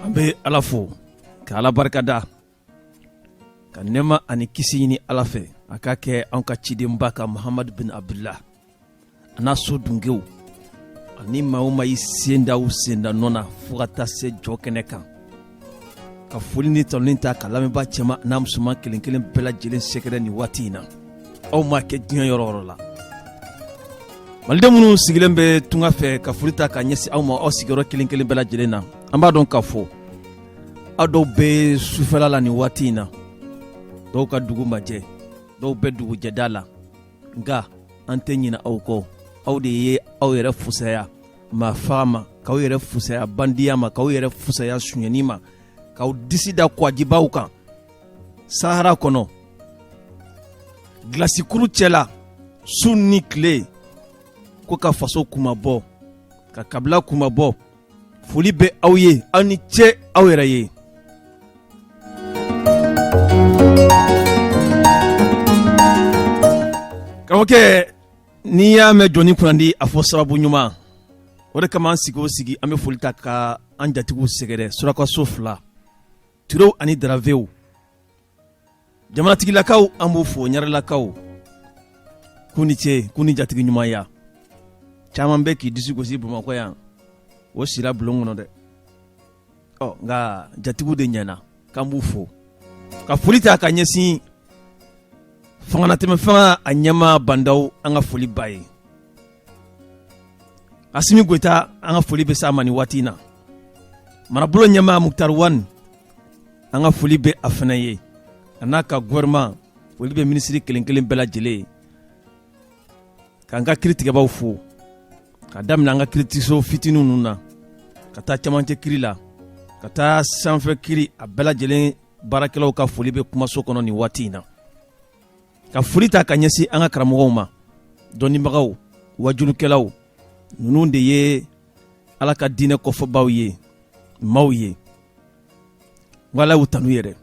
An bɛ Ala fo ka Ala barikada ka nɛɛma ani kisi ɲini Ala fɛ a k'a kɛ an ka cidenba kan Muhamadu bin Abudula a n'a so dungew ani maa o maa y'i sen da u senda nɔ na fo ka taa se jɔ kɛnɛ kan. Ka foli ni tanuni ta ka lamɛnbaa cɛman n'a musoman kelen kelen bɛɛ lajɛlen sɛgɛrɛ nin waati in na, aw maa kɛ diɲɛ yɔrɔ yɔrɔ la. Maliden minnu sigilen bɛ tunga fɛ, ka foli ta ka ɲɛsin aw ma aw sigiyɔrɔ kelen kelen bɛɛ lajɛlen na. An b'a dɔn k'a fɔ aw dɔw bɛ sufɛla la nin waati in na, dɔw ka dugu ma jɛ, dɔw bɛ dugujɛda la, nka an tɛ ɲinɛ aw kɔ. Aw de ye aw yɛrɛ fusaya maa faga ma, k'aw yɛrɛ fusaya bandiya ma, k'aw yɛrɛ fusaya sonyɛni ma, k'aw disi da kwajibaw kan sahara kɔnɔ, gilasikuru cɛla, su ni tile, ko ka faso kunmabɔ, ka kabila kunmabɔ. Foli bɛ aw ye, aw ni ce aw yɛrɛ ye. Karamɔgɔkɛ, n'i y'a mɛn jɔnni kunnandi, a fɔ sababu ɲuman. O de kama an sigi o sigi, an bɛ foli ta ka an jatigiw sɛgɛrɛ, surakaso fila, Turew ani Daravew, jamanatigilakaw, an b'u fo. Ɲarelakaw, k'u ni ce, k'u ni jatigi ɲumanya. Caman bɛ k'i disi gosi Bamakɔ yan, o sira bulon kɔnɔ dɛ. Ɔ nka jatigiw de ɲɛna, k'an b'u fo. Ka foli ta ka ɲɛsin fangalatɛmɛ fanga a ɲɛmaa Bandaw, an ka foli b'a ye. Asimi Goyita, an ka foli bɛ s'a ma nin waati in na. Marabolo ɲɛmaa Mukutari Wani, an ka foli bɛ a fana ye, a n'a ka gouvernement. Foli bɛ minisiri kelen kelen bɛɛ lajɛlen ye. K'an ka kiiritigɛbaw fo, ka daminɛ an ka kiiritiso fitinin ninnu na, ka taa camancɛ kiri la, ka taa sanfɛ kiri, a bɛɛ lajɛlen baarakɛlaw ka foli bɛ kumaso kɔnɔ nin waati in na. Ka foli ta ka ɲɛsin an ka karamɔgɔw ma, dɔnnibagaw, wajulukɛlaw, ninnu de ye Ala ka diinɛ kɔfɔbaw ye, maaw ye wala y'u tanu yɛrɛ.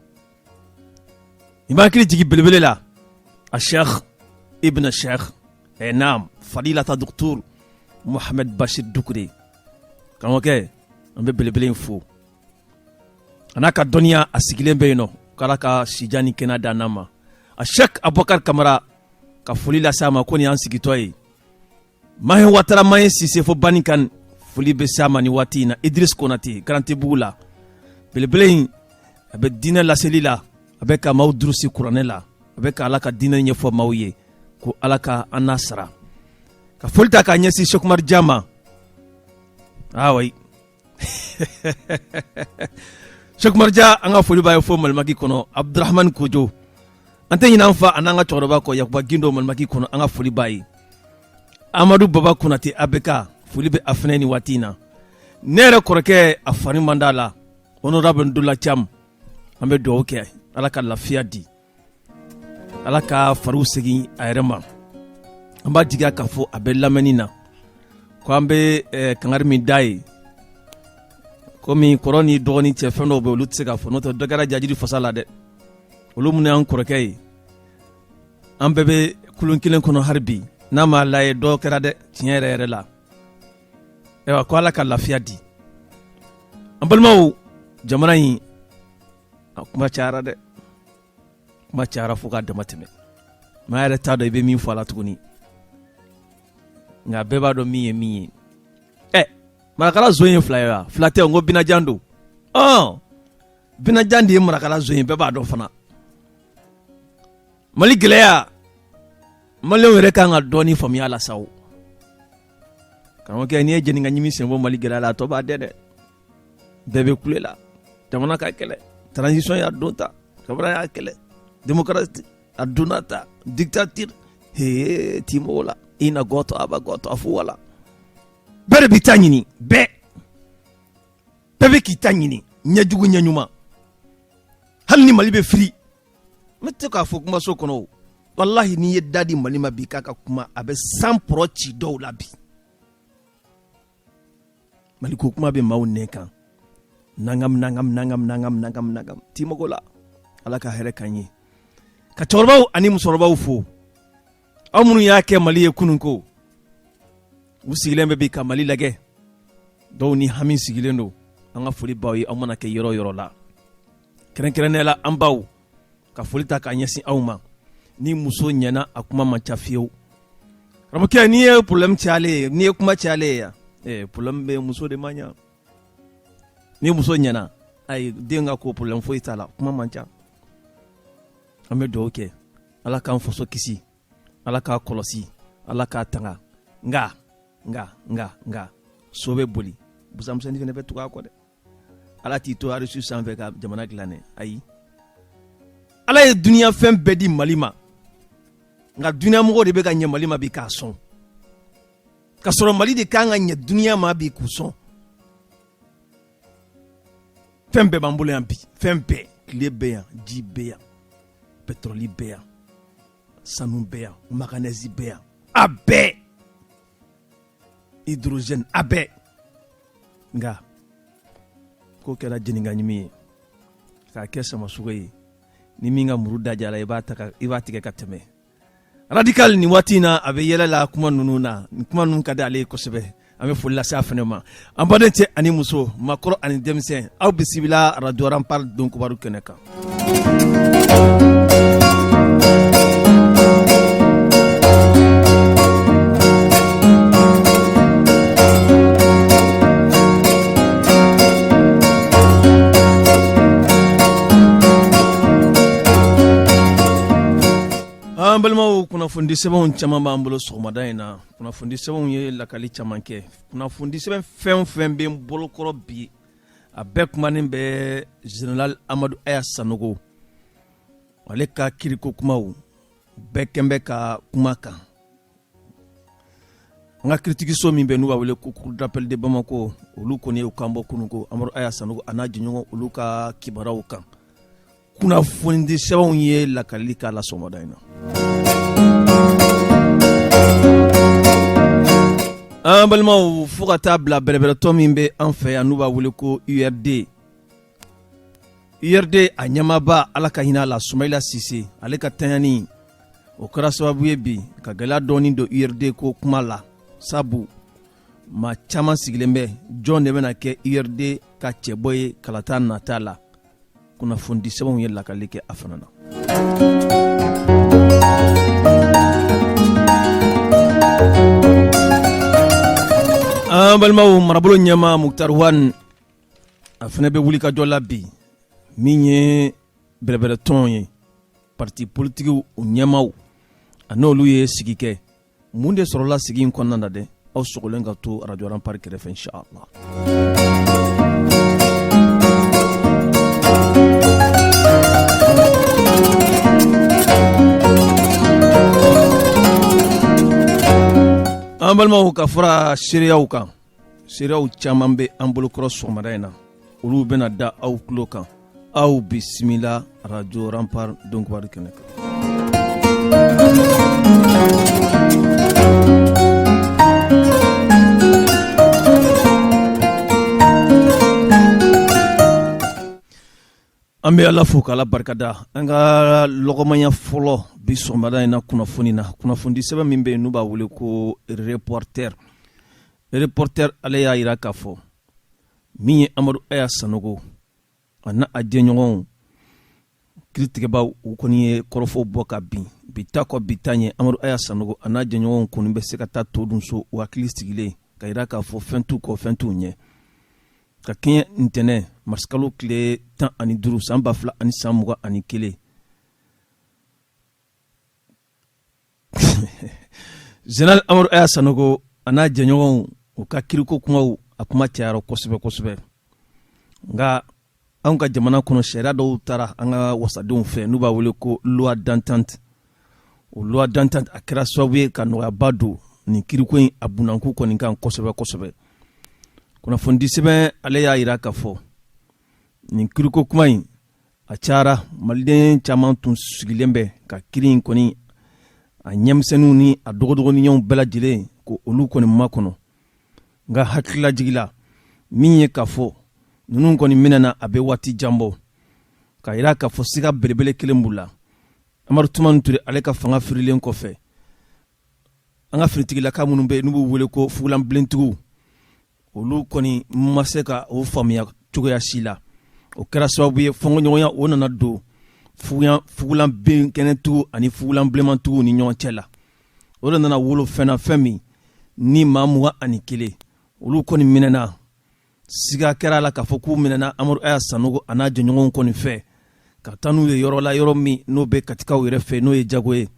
I b'a hakili jigin belebele la, a Cheikh Ibn Cheikh naam Fadilata Docteur Mohamed Bachir Dukure. Karamɔgɔkɛ, an bɛ belebele in fo, a n'a ka dɔnniya. A sigilen bɛ yen nɔ, k'Ala ka sijan ni kɛnɛya d'an ma. A Cheikh Abubakar Kamara, ka foli lase a ma, ko nin y'an sigitɔ ye. Mahi Watara, Mahi Sise fo Banikan, foli bɛ s'a ma nin waati in na. Idris Konate, Garantibugu la, belebele in, a bɛ diinɛ laseli la, a bɛ ka maaw durusi kuranɛ la, a bɛ ka Ala ka diinɛ ɲɛfɔ maaw ye, ko Ala ka an n'a sara. Ka foli ta k'a ɲɛsin Sekumari Ja ma. Ah oui, Sekumari Ja, an ka foli b'a ye fo Malimaki kɔnɔ. Abdurahmani Kojo, an tɛ ɲinɛ an fa an'an ka cɛkɔrɔba kɔ, Yakuba Gindo, Malimaki kɔnɔ, an ka foli b'a ye. Amadu Baba Konate ABK, foli bɛ a fana nin waati in na. Ne yɛrɛ kɔrɔkɛ, a fari man d'a la, honorable Ndola Cam, an bɛ dugawu kɛ, Ala ka lafiya di, Ala ka fariw segin a yɛrɛ ma. An b'a jigiya k'a fɔ a bɛ lamɛnni na, ko an bɛ kangari min da ye, komi kɔrɔ ni dɔgɔnin cɛ, fɛn dɔw bɛ, olu tɛ se k'a fɔ, n'o tɛ dɔ kɛra jajiri fasa la dɛ. Olu minnu y'an kɔrɔkɛ ye, an bɛɛ bɛ kulun kelen kɔnɔ hali bi, n'a m'a la ye, dɔ kɛra dɛ, tiɲɛ yɛrɛ yɛrɛ la. Ayiwa, ko Ala ka lafiya di. An balimaw, jamana in a kuma cayara dɛ, kuma cayara fo k'a dama tɛmɛ. Maa yɛrɛ t'a dɔn i bɛ min fɔ a la tuguni, nka bɛɛ b'a dɔn min ye min ye. Ɛ, marakala zon ye fila ye wa? Fila tɛ, n ko binajan don. Ɔn, binajan de ye marakala zon ye, bɛɛ b'a dɔn fana. Mali gɛlɛya, maliyɛnw yɛrɛ kan ka dɔɔni faamuya la sa o. Karamɔgɔkɛ, n'i ye jɛni ka ɲimi sen bɔ Mali gɛlɛya la, a tɔ b'a dɛ dɛ. Bɛɛ bɛ kule la, jamana ka kɛlɛ, transition y'a don ta, jamana y'a kɛlɛ, démocratie a donna ta, dictature hee timo la ina gɔtɔ aba gɔtɔ a fo wala. Bɛɛ de b'i ta ɲini, bɛɛ bɛɛ bɛ k'i ta ɲini, ɲɛjugu ɲɛ ɲuman. Hali ni Mali bɛ firi, n bɛ to k'a fɔ kumaso kɔnɔ o, walahi, n'i ye da di Mali ma bi k'a ka kuma, a bɛ san pɔrɔ ci dɔw la bi. Mali ko kuma bɛ maaw nɛn kan, nangam nangam nangam nangam nangam nangam timogo la. Ala ka hɛrɛ k'an ye. Ka cɛkɔrɔbaw ani musokɔrɔbaw fo, aw minnu y'a kɛ Mali ye kunun ko u sigilen bɛ bi ka Mali lajɛ, dɔw ni hami sigilen don. An ka foli b'aw ye aw mana kɛ yɔrɔ yɔrɔ la, kɛrɛnkɛrɛnnenya la an baw ka foli ta k'a ɲɛsin aw ma. Ni muso ɲɛna, a kuma man ca fiyewu. Karamɔgɔkɛ, n'i ye problème cayalen ye, n'i ye kuma cayalen ye yan, problème bɛ muso de ma ɲa. Ni muso ɲɛna, ayi, den ka ko problème foyi t'a la, kuma man ca. An bɛ dugawu kɛ, Ala k'an faso kisi, Ala k'a kɔlɔsi, Ala k'a tanga. Nka nka nka nka so bɛ boli, busanmisɛnnin fana bɛ tugu a kɔ dɛ. Ala t'i to arisi sanfɛ ka jamana dilan dɛ, ayi. Ala ye dunuya fɛn bɛɛ di Mali ma, nka duniyamɔgɔw de bɛ ka ɲɛ Mali ma bi k'a sɔn, ka sɔrɔ Mali de kan ka ɲɛ duniya ma bi k'u sɔn. Fɛn bɛɛ b'an bolo yan bi, fɛn bɛɛ. Tile bɛ yan, ji bɛ yan, pétrole bɛ yan, sanu bɛ yan, manganèse bɛ yan, a bɛɛ, hydrogène, a bɛɛ. Nka ko kɛra jeninka ɲimi ye k'a kɛ samasugo ye. Ni min ka muru da jara, i b'a ta, i b'a tigɛ ka tɛmɛ. Radical nin waati in na, a bɛ yɛlɛ la kuma ninnu na. Nin kuma ninnu ka di ale ye kosɛbɛ. An bɛ foli lase a fana ma. An baden cɛ ani muso, maakɔrɔ ani denmisɛn, aw bisimila Radio Rempart don kibaru kɛnɛ kan. An balimaw, kunnafonidi sɛbɛnw caman b'an bolo sɔgɔmada in na. Kunnafonidi sɛbɛnw ye lakali caman kɛ. Kunnafonidi sɛbɛn fɛn o fɛn bɛ n bolokɔrɔ bi, a bɛɛ kumanen bɛ général Amadu Aya Sanogo, ale ka kiriko kumaw bɛɛ kɛn bɛ ka kuma kan. An ka kiritigiso min bɛ n'u b'a wele ko cour d'appel de Bamako, olu kɔni ye u kan bɔ kunun ko Amadu Aya Sanogo a n'a jɛɲɔgɔn, olu ka kibaruyaw kan. Kunnafonidi sɛbɛnw ye lakalili k'a la sɔgɔmada in na. An balimaw, fo ka taa bila bɛrɛbɛrɛtɔn min bɛ an fɛ yan n'u b'a wele ko URD, URD a ɲɛmaaba, Ala ka hinɛ a la, Sumayila Sise, ale ka tanyani, o kɛra sababu ye bi ka gɛlɛya dɔɔni don URD ko kuma la, sabu maa caman sigilen bɛ jɔn de bɛna kɛ URD ka cɛbɔ ye kalata nata la. Kunnafonidi sɛbɛnw ye lakali kɛ a fana na. An balimaw, marabolo ɲɛmaa Mukutari Wane, a fana bɛ wulikajɔ la bi. Min ye bɛrɛbɛrɛtɔn ye, parti politikiw u ɲɛmaaw, a n'olu ye sigi kɛ. Mun de sɔrɔla sigi in kɔnɔna na dɛ? Aw sogolen ka to Radio Rempart kɛrɛfɛ, inshallah. An balimaw, ka fara seereyaw kan, seereyaw caman bɛ an bolokɔrɔ sɔgɔmada in na, olu bɛna da aw tulo kan. Aw bisimila Radio Rempart don kibaru kɛnɛ kan. An bɛ Ala fo k'Ala barikada. An ka lɔgɔmanya fɔlɔ bi sɔgɔmada in na kunnafoni na, kunnafonidi sɛbɛn min bɛ yen n'u b'a wele ko Reporter, Reporter ale y'a jira k'a fɔ min ye Amadu Aya Sanogo a n'a a jɛɲɔgɔnw kiritigɛbaw, u kɔni ye kɔrɔfɔw bɔ ka bin. Bi ta kɔ bi ta ɲɛ, Amadu Aya Sanogo a n'a jɛɲɔgɔnw kɔni bɛ se ka taa to dun so, u hakili sigilen, ka jira k'a fɔ fɛn t'u kɔ, fɛn t'u ɲɛ. Ka kɛɲɛ ntɛnɛn marisikalo tile 15 san 2021, général Amadu Aya Sanogo a n'a jɛɲɔgɔnw, u ka kiriko kumaw, a kuma cayara kosɛbɛ kosɛbɛ. Nka anw ka jamana kɔnɔ, sariya dɔw taara an ka wasadenw fɛ n'u b'a wele ko loi d'entente. O loi d'entente, a kɛra sababu ye ka nɔgɔyaba don nin kiriko in a bunakun kɔni kan kosɛbɛ kosɛbɛ. Kunnafonidi sɛbɛn ale y'a jira k'a fɔ nin kiriko kuma in, a cayara. Maliden caman tun sigilen bɛ ka kiri in kɔni a ɲɛmisɛnninw ni a dɔgɔdɔgɔninyaw bɛɛ lajɛlen ko olu kɔni makɔnɔ. Nka hakililajigi la, min ye k'a fɔ ninnu kɔni minɛna, a bɛ waati jan bɔ, ka jira k'a fɔ siga belebele kelen b'u la. Amadu Tumani Ture, ale ka fanga firilen kɔfɛ, an ka finitigilaka minnu bɛ yen n'u b'u wele ko fugulanbilentigiw, olu kɔni ma se ka o faamuya. cogoya si la. O kɛra sababu ye, fɔnkɔɲɔgɔnya o nana don fugulan binkɛnɛtigiw ani fugulan bilenmantigiw ni ɲɔgɔn cɛ la. O de nana wolo fɛn na, fɛn min ni maa 21, olu kɔni minɛna. Siga kɛra a la k'a fɔ k'u minɛna Amadu Aya Sanogo a n'a jɛɲɔgɔnw kɔni fɛ, ka taa n'u ye yɔrɔ la, yɔrɔ min n'o bɛ Katikaw yɛrɛ fɛ, n'o ye Jago ye,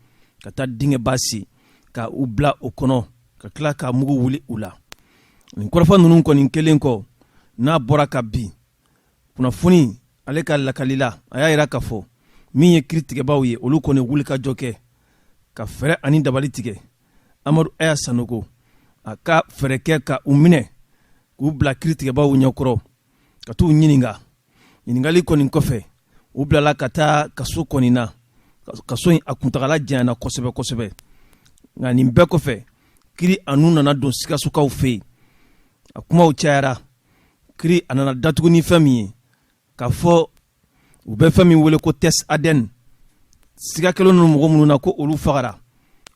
ka taa dingɛba sen ka u bila o kɔnɔ, ka tila ka mugu wuli u la. Nin kɔrɔfɔ ninnu kɔni kelen kɔ, n'a bɔra ka bin kunnafoni ale ka lakali la, a y'a jira k'a fɔ min ye kiritigɛbaw ye, olu kɔni wuli ka jɔ kɛ ka fɛɛrɛ ani dabali tigɛ Amadu Aya Sanogo a ka fɛɛrɛ kɛ ka u minɛ, k'u bila kiritigɛbaw ɲɛkɔrɔ, ka t'u ɲininka. Ɲininkali kɔni kɔfɛ, u bilala ka taa kaso kɔni na. Kaso in a kuntagala janyana kosɛbɛ kosɛbɛ. Nka nin bɛɛ kɔfɛ, kiri a nun nana don Sikasokaw fɛ yen. A kumaw cayara. Kiri a nana datugu ni fɛn min ye, k'a fɔ u bɛ fɛn min wele ko test ADN, siga kɛlen don mɔgɔ minnu na ko olu fagara,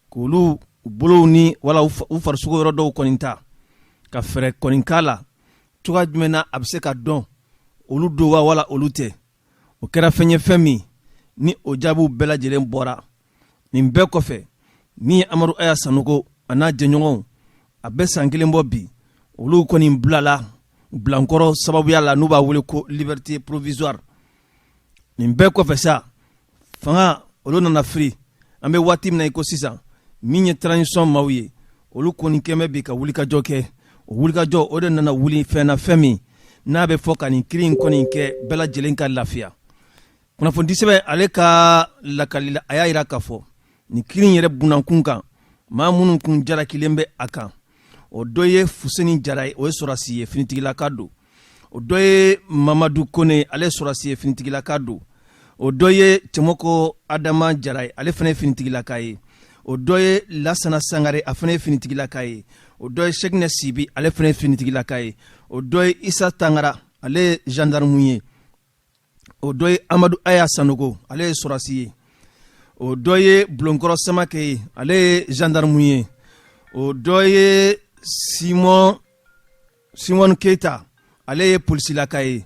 k'olu bolow ni wala u farisogo yɔrɔ dɔw kɔni ta ka fɛɛrɛ kɔni k'a la cogoya jumɛn na a bɛ se ka dɔn olu don wa wala olu tɛ. O kɛra fɛn ye, fɛn min ni o jaabiw bɛɛ lajɛlen bɔra. Nin bɛɛ kɔfɛ, min ye Amadu Aya Sanogo a n'a jɛɲɔgɔnw, a bɛ san kelen bɔ bi, olu kɔni bilala bilankɔrɔ sababuya la, n'u b'a wele ko liberté provisoire. Nin bɛɛ kɔfɛ sa, fanga olu nana firi. An bɛ waati min na i ko sisan, min ye transition maaw ye, olu kɔni kɛmɛ bi ka wulikajɔ kɛ. O wulikajɔ o de nana wuli fɛn na, fɛn min n'a bɛ fɔ ka nin kiri in kɔni kɛ, bɛɛ lajɛlen ka lafiya. Kunnafonidisɛbɛn ale ka lakali la, a y'a jira k'a fɔ nin kiri in yɛrɛ bunakun kan, maa minnu kun jalakilen bɛ a kan, o dɔ ye Fuseni Jara ye, o ye sɔrɔdasi ye, finitigilaka don. O dɔ ye Mamadu Kone, ale ye sɔrɔdasi ye, finitigilaka don. O dɔ ye Cɛmɔkɔ Adama Jara ye, ale fana ye finitigilaka ye. O dɔ ye Lasana Sangare, a fana ye finitigilaka ye. O dɔ ye Sɛkinɛ Sibi, ale fana ye finitigilaka ye. O dɔ ye Isa Tangara, ale ye gendarme ye. O dɔ ye Amadu Aya Sanogo, ale ye sɔrɔdasi ye. O dɔ ye Bulonkɔrɔ Samakɛ ye, ale ye gendarme ye. O dɔ ye Simɔn Keyita, ale ye polisilaka ye.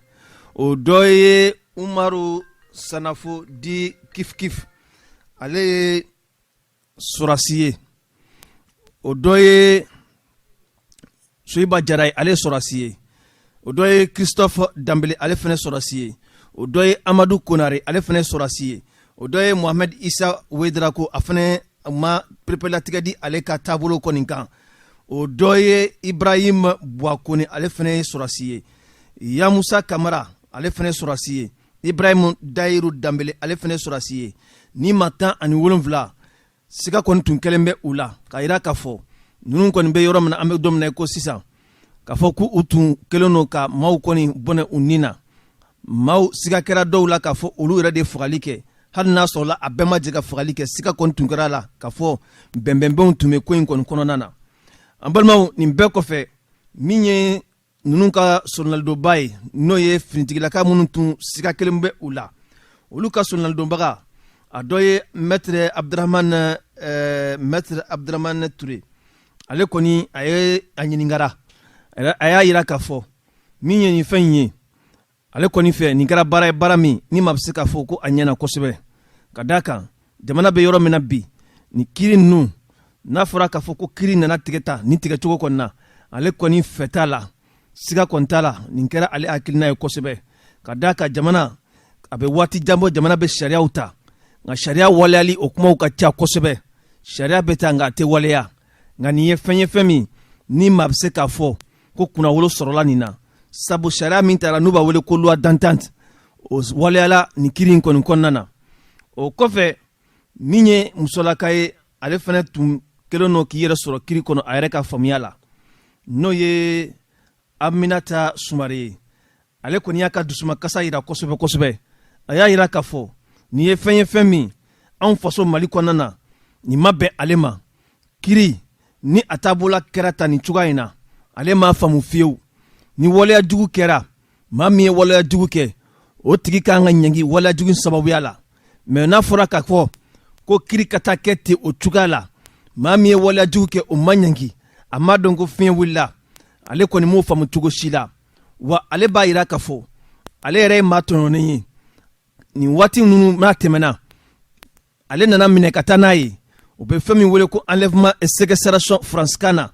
O dɔ ye Umaru Sanafo dit Kif Kif, ale ye sɔrɔdasi ye. O dɔ ye Soyiba Jara ye, ale ye sɔrɔdasi ye. O dɔ ye Christophe Danbele, ale fana sɔrɔdasi ye. O dɔ ye Amadu Konare, ale fana sɔrɔdasi ye. O dɔ ye Mohamed Isa Ouédraogo, a fana ma pereperelatigɛ di ale ka taabolo kɔni kan. O dɔ ye Ibrahim Buwakone, ale fana ye sɔrɔdasi ye. Yamusa Kamara, ale fana ye sɔrɔdasi ye. Ibrahim Dayiru Danbele, ale fana ye sɔrɔdasi ye. Ni maa 17, siga kɔni tun kɛlen bɛ u la, k'a jira k'a fɔ ninnu kɔni bɛ yɔrɔ min na, an bɛ don min na i ko sisan, k'a fɔ k'u tun kɛlen don ka maaw kɔni bɔnɛ u ni na. Maaw siga kɛra dɔw la k'a fɔ olu yɛrɛ de fagali kɛ, hali n'a sɔrɔla a bɛɛ ma jɛ ka fagali kɛ. Siga kɔni tun kɛra a la k'a fɔ bɛnbɛnbɛnw tun bɛ ko in kɔni kɔnɔna na. An balimaw, nin bɛɛ kɔfɛ, min ye ninnu ka solonalidonba ye, n'o ye finitigilaka minnu tun siga kelen bɛ u la, olu ka solonalidonbaga, a dɔ ye maître Abdramane maître Abdramane Ture. Ale kɔni a ye a ɲininkara, a y'a jira k'a fɔ min ye nin fɛn in ye, ale kɔni fɛ nin kɛra baara ye, baara min ni maa bɛ se k'a fɔ ko a ɲɛna kosɛbɛ, ka d'a kan jamana bɛ yɔrɔ min na bi, ni kiri ninnu n'a fɔra k'a fɔ ko kiri nana tigɛ ta nin tigɛcogo kɔni na, ale kɔni fɛ t'a la, siga kɔni t'a la, nin kɛra ale hakilina ye kosɛbɛ, ka d'a kan jamana a bɛ waati jan bɔ, jamana bɛ sariyaw ta, nka sariya waleyali o kumaw ka ca kosɛbɛ. Sariya bɛ ta, nka a tɛ waleya. Nka nin ye fɛn ye, fɛn min ni maa bɛ se k'a fɔ ko kunnawolo sɔrɔla nin na, sabu sariya min tara n'u b'a wele ko loi d'entente, o waleyala nin kiri in kɔni kɔnɔna na. O kɔfɛ, min ye musolaka ye, ale fana tun kɛlen don k'i yɛrɛ sɔrɔ kiri kɔnɔ a yɛrɛ ka faamuya la, n'o ye Aminata Sumare ye. Ale kɔni y'a ka dusumakasa yira kosɛbɛ kosɛbɛ. A y'a yira k'a fɔ nin ye fɛn ye, fɛn min anw faso Mali kɔnɔna na, nin ma bɛn ale ma. Kiri ni a taabolo kɛra ta nin cogoya in na, ale m'a faamu fiyewu. Ni waleya jugu kɛra, maa min ye waleya jugu kɛ, o tigi ka kan ka ɲangi waleya jugu sababuya la. Mais n'a fɔra k'a fɔ ko kiri ka taa kɛ ten o cogoya la, maa min ye waleya jugu kɛ, o ma ɲangi, a m'a dɔn ko fiɲɛ wulila, ale kɔni m'o faamu cogo si la. Wa ale b'a jira k'a fɔ ale yɛrɛ ye maa tɔɲɔnen ye. Nin waati ninnu n'a tɛmɛna, ale nana minɛ ka taa n'a ye, u bɛ fɛn min wele ko enlèvement et séquestration faransikan na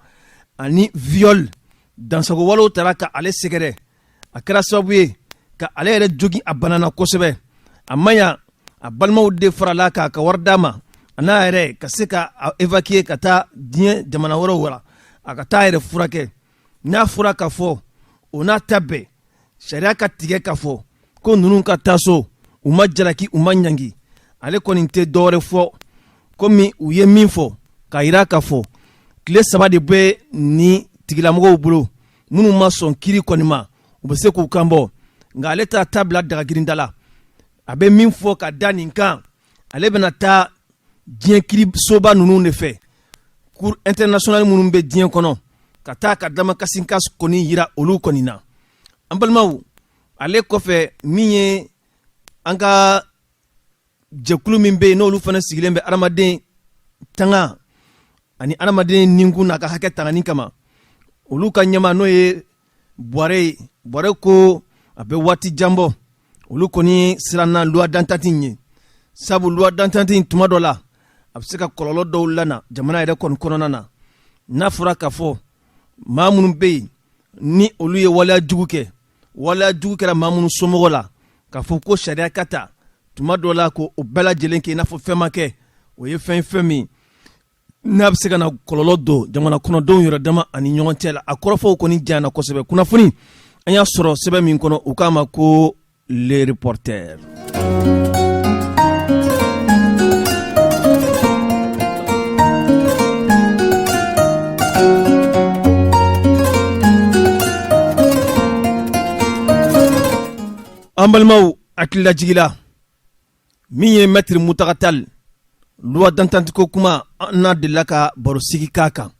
ani viol, dansagowalew taara ka ale sɛgɛrɛ. A kɛra sababu ye ka ale yɛrɛ jogin, a banana kosɛbɛ. A ma ɲa, a balimaw de farala k'a ka wari d'a ma, a n'a yɛrɛ ka se ka évacuer ka taa diɲɛ jamana wɛrɛw la, a ka taa yɛrɛ furakɛ. N'a fɔra ka fɔ o n'a ta bɛɛ, sariya ka tigɛ ka fɔ ko ninnu ka taa so, u ma jalaki, u ma ɲangi. Ale kɔni tɛ dɔwɛrɛ fɔ, komi u ye min fɔ k'a jira k'a fɔ tile 3 de bɛ ni tigilamɔgɔw bolo, minnu ma sɔn kiri kɔni ma, u bɛ se k'u kan bɔ. Nka ale t'a ta bila dagagirinda la. A bɛ min fɔ ka da nin kan, ale bɛna taa diɲɛ kirisoba ninnu de fɛ, cour internationale minnu bɛ diɲɛ kɔnɔ, ka taa ka damakasi ka kɔni yira olu kɔni na. An balimaw, ale kɔfɛ, min ye an ka jɛkulu min bɛ yen, n'olu fana sigilen bɛ adamaden tanga ani adamaden ninkun n'a ka hakɛ tangani kama, olu ka ɲɛmaa, n'o ye Buware ye. Buware ko a bɛ waati jan bɔ, olu kɔni siranna loi d'entente ye, sabu loi d'entente tuma dɔ la, a bɛ se ka kɔlɔlɔ dɔw lana jamana yɛrɛ kɔni kɔnɔna na. N'a fɔra k'a fɔ maa minnu bɛ yen, ni olu ye waleya jugu kɛ, waleya jugu kɛra maa minnu somɔgɔw la, k'a fɔ ko sariya ka ta tuma dɔ la ko o bɛɛ lajɛlen kɛ i n'a fɔ fɛn ma kɛ, o ye fɛn min n'a bɛ se ka na kɔlɔlɔ don jamana kɔnɔdenw yɛrɛ dama ani ɲɔgɔn cɛ la. A kɔrɔfɔw kɔni janyana kosɛbɛ. Kunnafoni an y'a sɔrɔ sɛbɛn min kɔnɔ, u k'a ma ko Le Reporter. An balimaw, hakililajigila min ye Maître Mountaga Tall, loi d'entente ko kuma, an n'a delila ka barosigi k'a kan.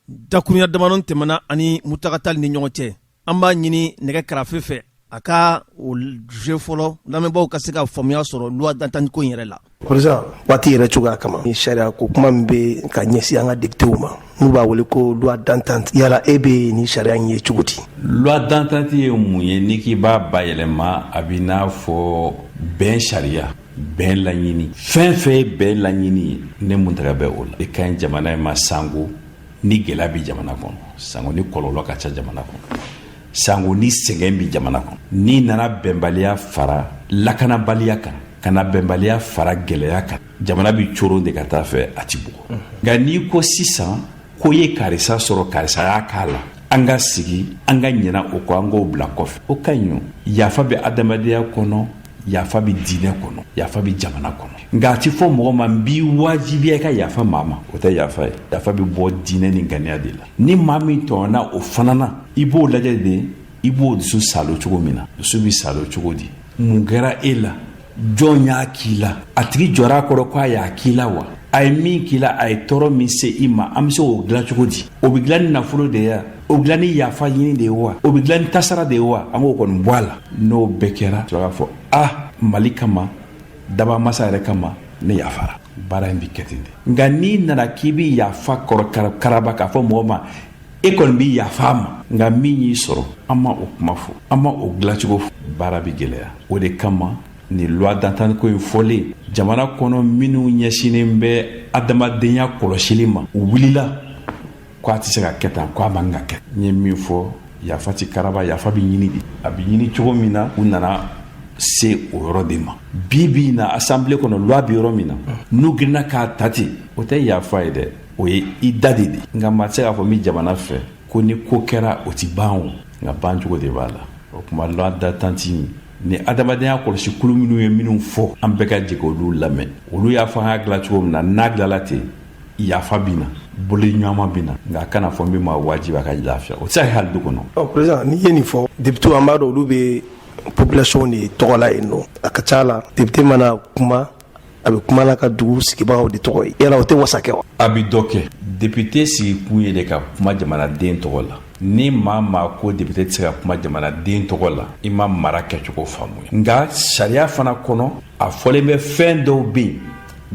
Dakurunya damadɔ tɛmɛna ani Mountaga Tall ni ɲɔgɔn cɛ. An b'a ɲini nɛgɛ karafe fɛ, a ka o jeu fɔlɔ, lamɛnbaaw ka se ka faamuya sɔrɔ loi d'entente ko in yɛrɛ la. Président, waati yɛrɛ cogoya kama, ni sariya ko kuma min bɛ ka ɲɛsin an ka députéw ma, n'u b'a wele ko loi d'entente, yala e bɛ nin sariya in ye cogo di? Loi d'entente ye mun ye? N'i k'i b'a bayɛlɛma, a b'i n'a fɔ bɛn sariya, bɛn laɲini. Fɛn fɛn ye bɛn laɲini ye, ne Mountaga bɛ o la. I ka ɲi jamana in ma, sango ni gɛlɛya bɛ jamana kɔnɔ, sango ni kɔlɔlɔ ka ca jamana kɔnɔ, sango ni sɛgɛn bɛ jamana kɔnɔ. N'i nana bɛnbaliya fara lakanabaliya kan, ka na bɛnbaliya fara gɛlɛya kan, jamana bɛ coron de ka taa fɛ, a ti bugɔ. Nka n'i ko sisan ko ye karisa sɔrɔ, karisa y'a k'a la, an ka sigi, an ka ɲina o kɔ, an k'o bila kɔfɛ, o ka ɲi. O yafa bɛ adamadenya kɔnɔ, yafa bɛ diinɛ kɔnɔ, yafa bɛ jamana kɔnɔ. Nka a ti fɔ mɔgɔ ma n b'i wajibiya i ka yafa maa ma, o tɛ yafa ye. Yafa bɛ bɔ diinɛ ni ŋaniya de la. Ni maa min tɔɲɔna o fana na, i b'o lajɛ de, i b'o dusu salo cogo min na. Dusu bɛ salo cogo di? Mun kɛra e la? Jɔn y'a k'i la? A tigi jɔra a kɔrɔ ko a y'a k'i la wa? A ye min k'i la, a ye tɔɔrɔ min se i ma, an bɛ se k'o dilan cogo di? O bɛ dilan ni nafolo de ye, o bɛ dilan ni yafa ɲini de ye wa? O bɛ dilan ni tasara de ye wa? An k'o kɔni bɔ a la. N'o bɛɛ kɛra, sɔrɔ k'a fɔ a Mali kama, dabamasa yɛrɛ kama, ne yafara. Baara in bɛ kɛ ten de. Nka n'i nana k'i bɛ yafa kɔrɔ karaba k'a fɔ mɔgɔ ma e kɔni bɛ yafa a ma, nka min y'i sɔrɔ, an ma o kuma fɔ, an ma o dilancogo fɔ, baara bɛ gɛlɛya. O de kama nin loi d'entente ko in fɔlen, jamana kɔnɔ minnu ɲɛsinnen bɛ adamadenya kɔlɔsili ma, u wulila ko a tɛ se ka kɛ tan, ko a man ka kɛ. N ye min fɔ, yafa ti karaba, yafa bɛ ɲini de. A bɛ ɲini cogo min na, u nana se o yɔrɔ de ma. Bi bi in na, assemblée kɔnɔ, loi bɛ yɔrɔ min na, n'u girinna k'a ta ten, o tɛ yafa ye dɛ, o ye i da de. Nka maa tɛ se k'a fɔ n bɛ jamana fɛ ko ni ko kɛra o ti ban o, nka ban cogo de b'a la. O tuma loi d'entente ni adamadenya kɔlɔsi kulu minnu ye minnu fɔ, an bɛɛ ka jɛ olu lamɛn. Olu y'a fɔ an y'a dilan cogo min na, n'a dilanla ten, yafa bɛ na, boloɲɔgɔnma bɛ na. Nka a kana fɔ n bɛ maa wajibi a ka lafiya, o tɛ se ka kɛ hali du kɔnɔ. Ɔ président, n'i ye nin fɔ, député, an b'a dɔn olu bɛ population de tɔgɔ la yen nɔ. A ka ca la, député mana kuma, a bɛ kuma n'a ka dugu sigibagaw de tɔgɔ ye. Yala o tɛ wasa kɛ wa? A bɛ dɔ kɛ. Député sigikun ye de ka kuma jamanaden tɔgɔ la. Ni maa maa ko député tɛ se ka kuma jamanaden tɔgɔ la, i ma mara kɛcogo faamu. Nka sariya fana kɔnɔ, a fɔlen bɛ fɛn dɔw bɛ yen,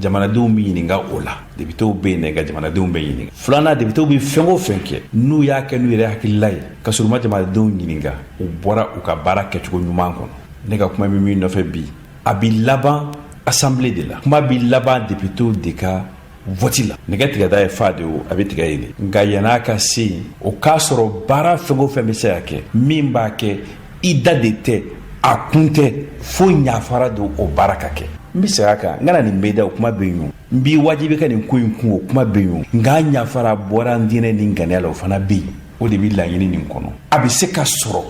Jamanadenw bɛ ɲininka o la. Depitew bɛ yen dɛ, nka jamanadenw bɛ ɲininka. Filanan, depitew bɛ fɛn o fɛn kɛ, n'u y'a kɛ n'u yɛrɛ hakilila ye, ka sɔrɔ u ma jamanadenw ɲininka, u bɔra u ka baara kɛcogo ɲuman kɔnɔ. Ne ka kuma bɛ min nɔfɛ bi, a bɛ laban assemblée de la. Kuma bɛ laban depitew de ka vote la. Nɛgɛ tigɛda ye fa de o, a bɛ tigɛ yen de. Nka yann'a ka se yen, o k'a sɔrɔ baara fɛn o fɛn bɛ se ka kɛ, min b'a kɛ i da de tɛ, a kun tɛ, fo ɲafara don o baara ka kɛ. N bɛ segin a kan, n kana nin bɛɛ da, o kuma bɛ yen o. N b'i wajibi ka nin ko in kun, o kuma bɛ yen o. Nka ɲafara bɔra n diinɛ ni ŋaniya la, o fana bɛ yen. O de bɛ laɲini nin kɔnɔ. A bɛ se ka sɔrɔ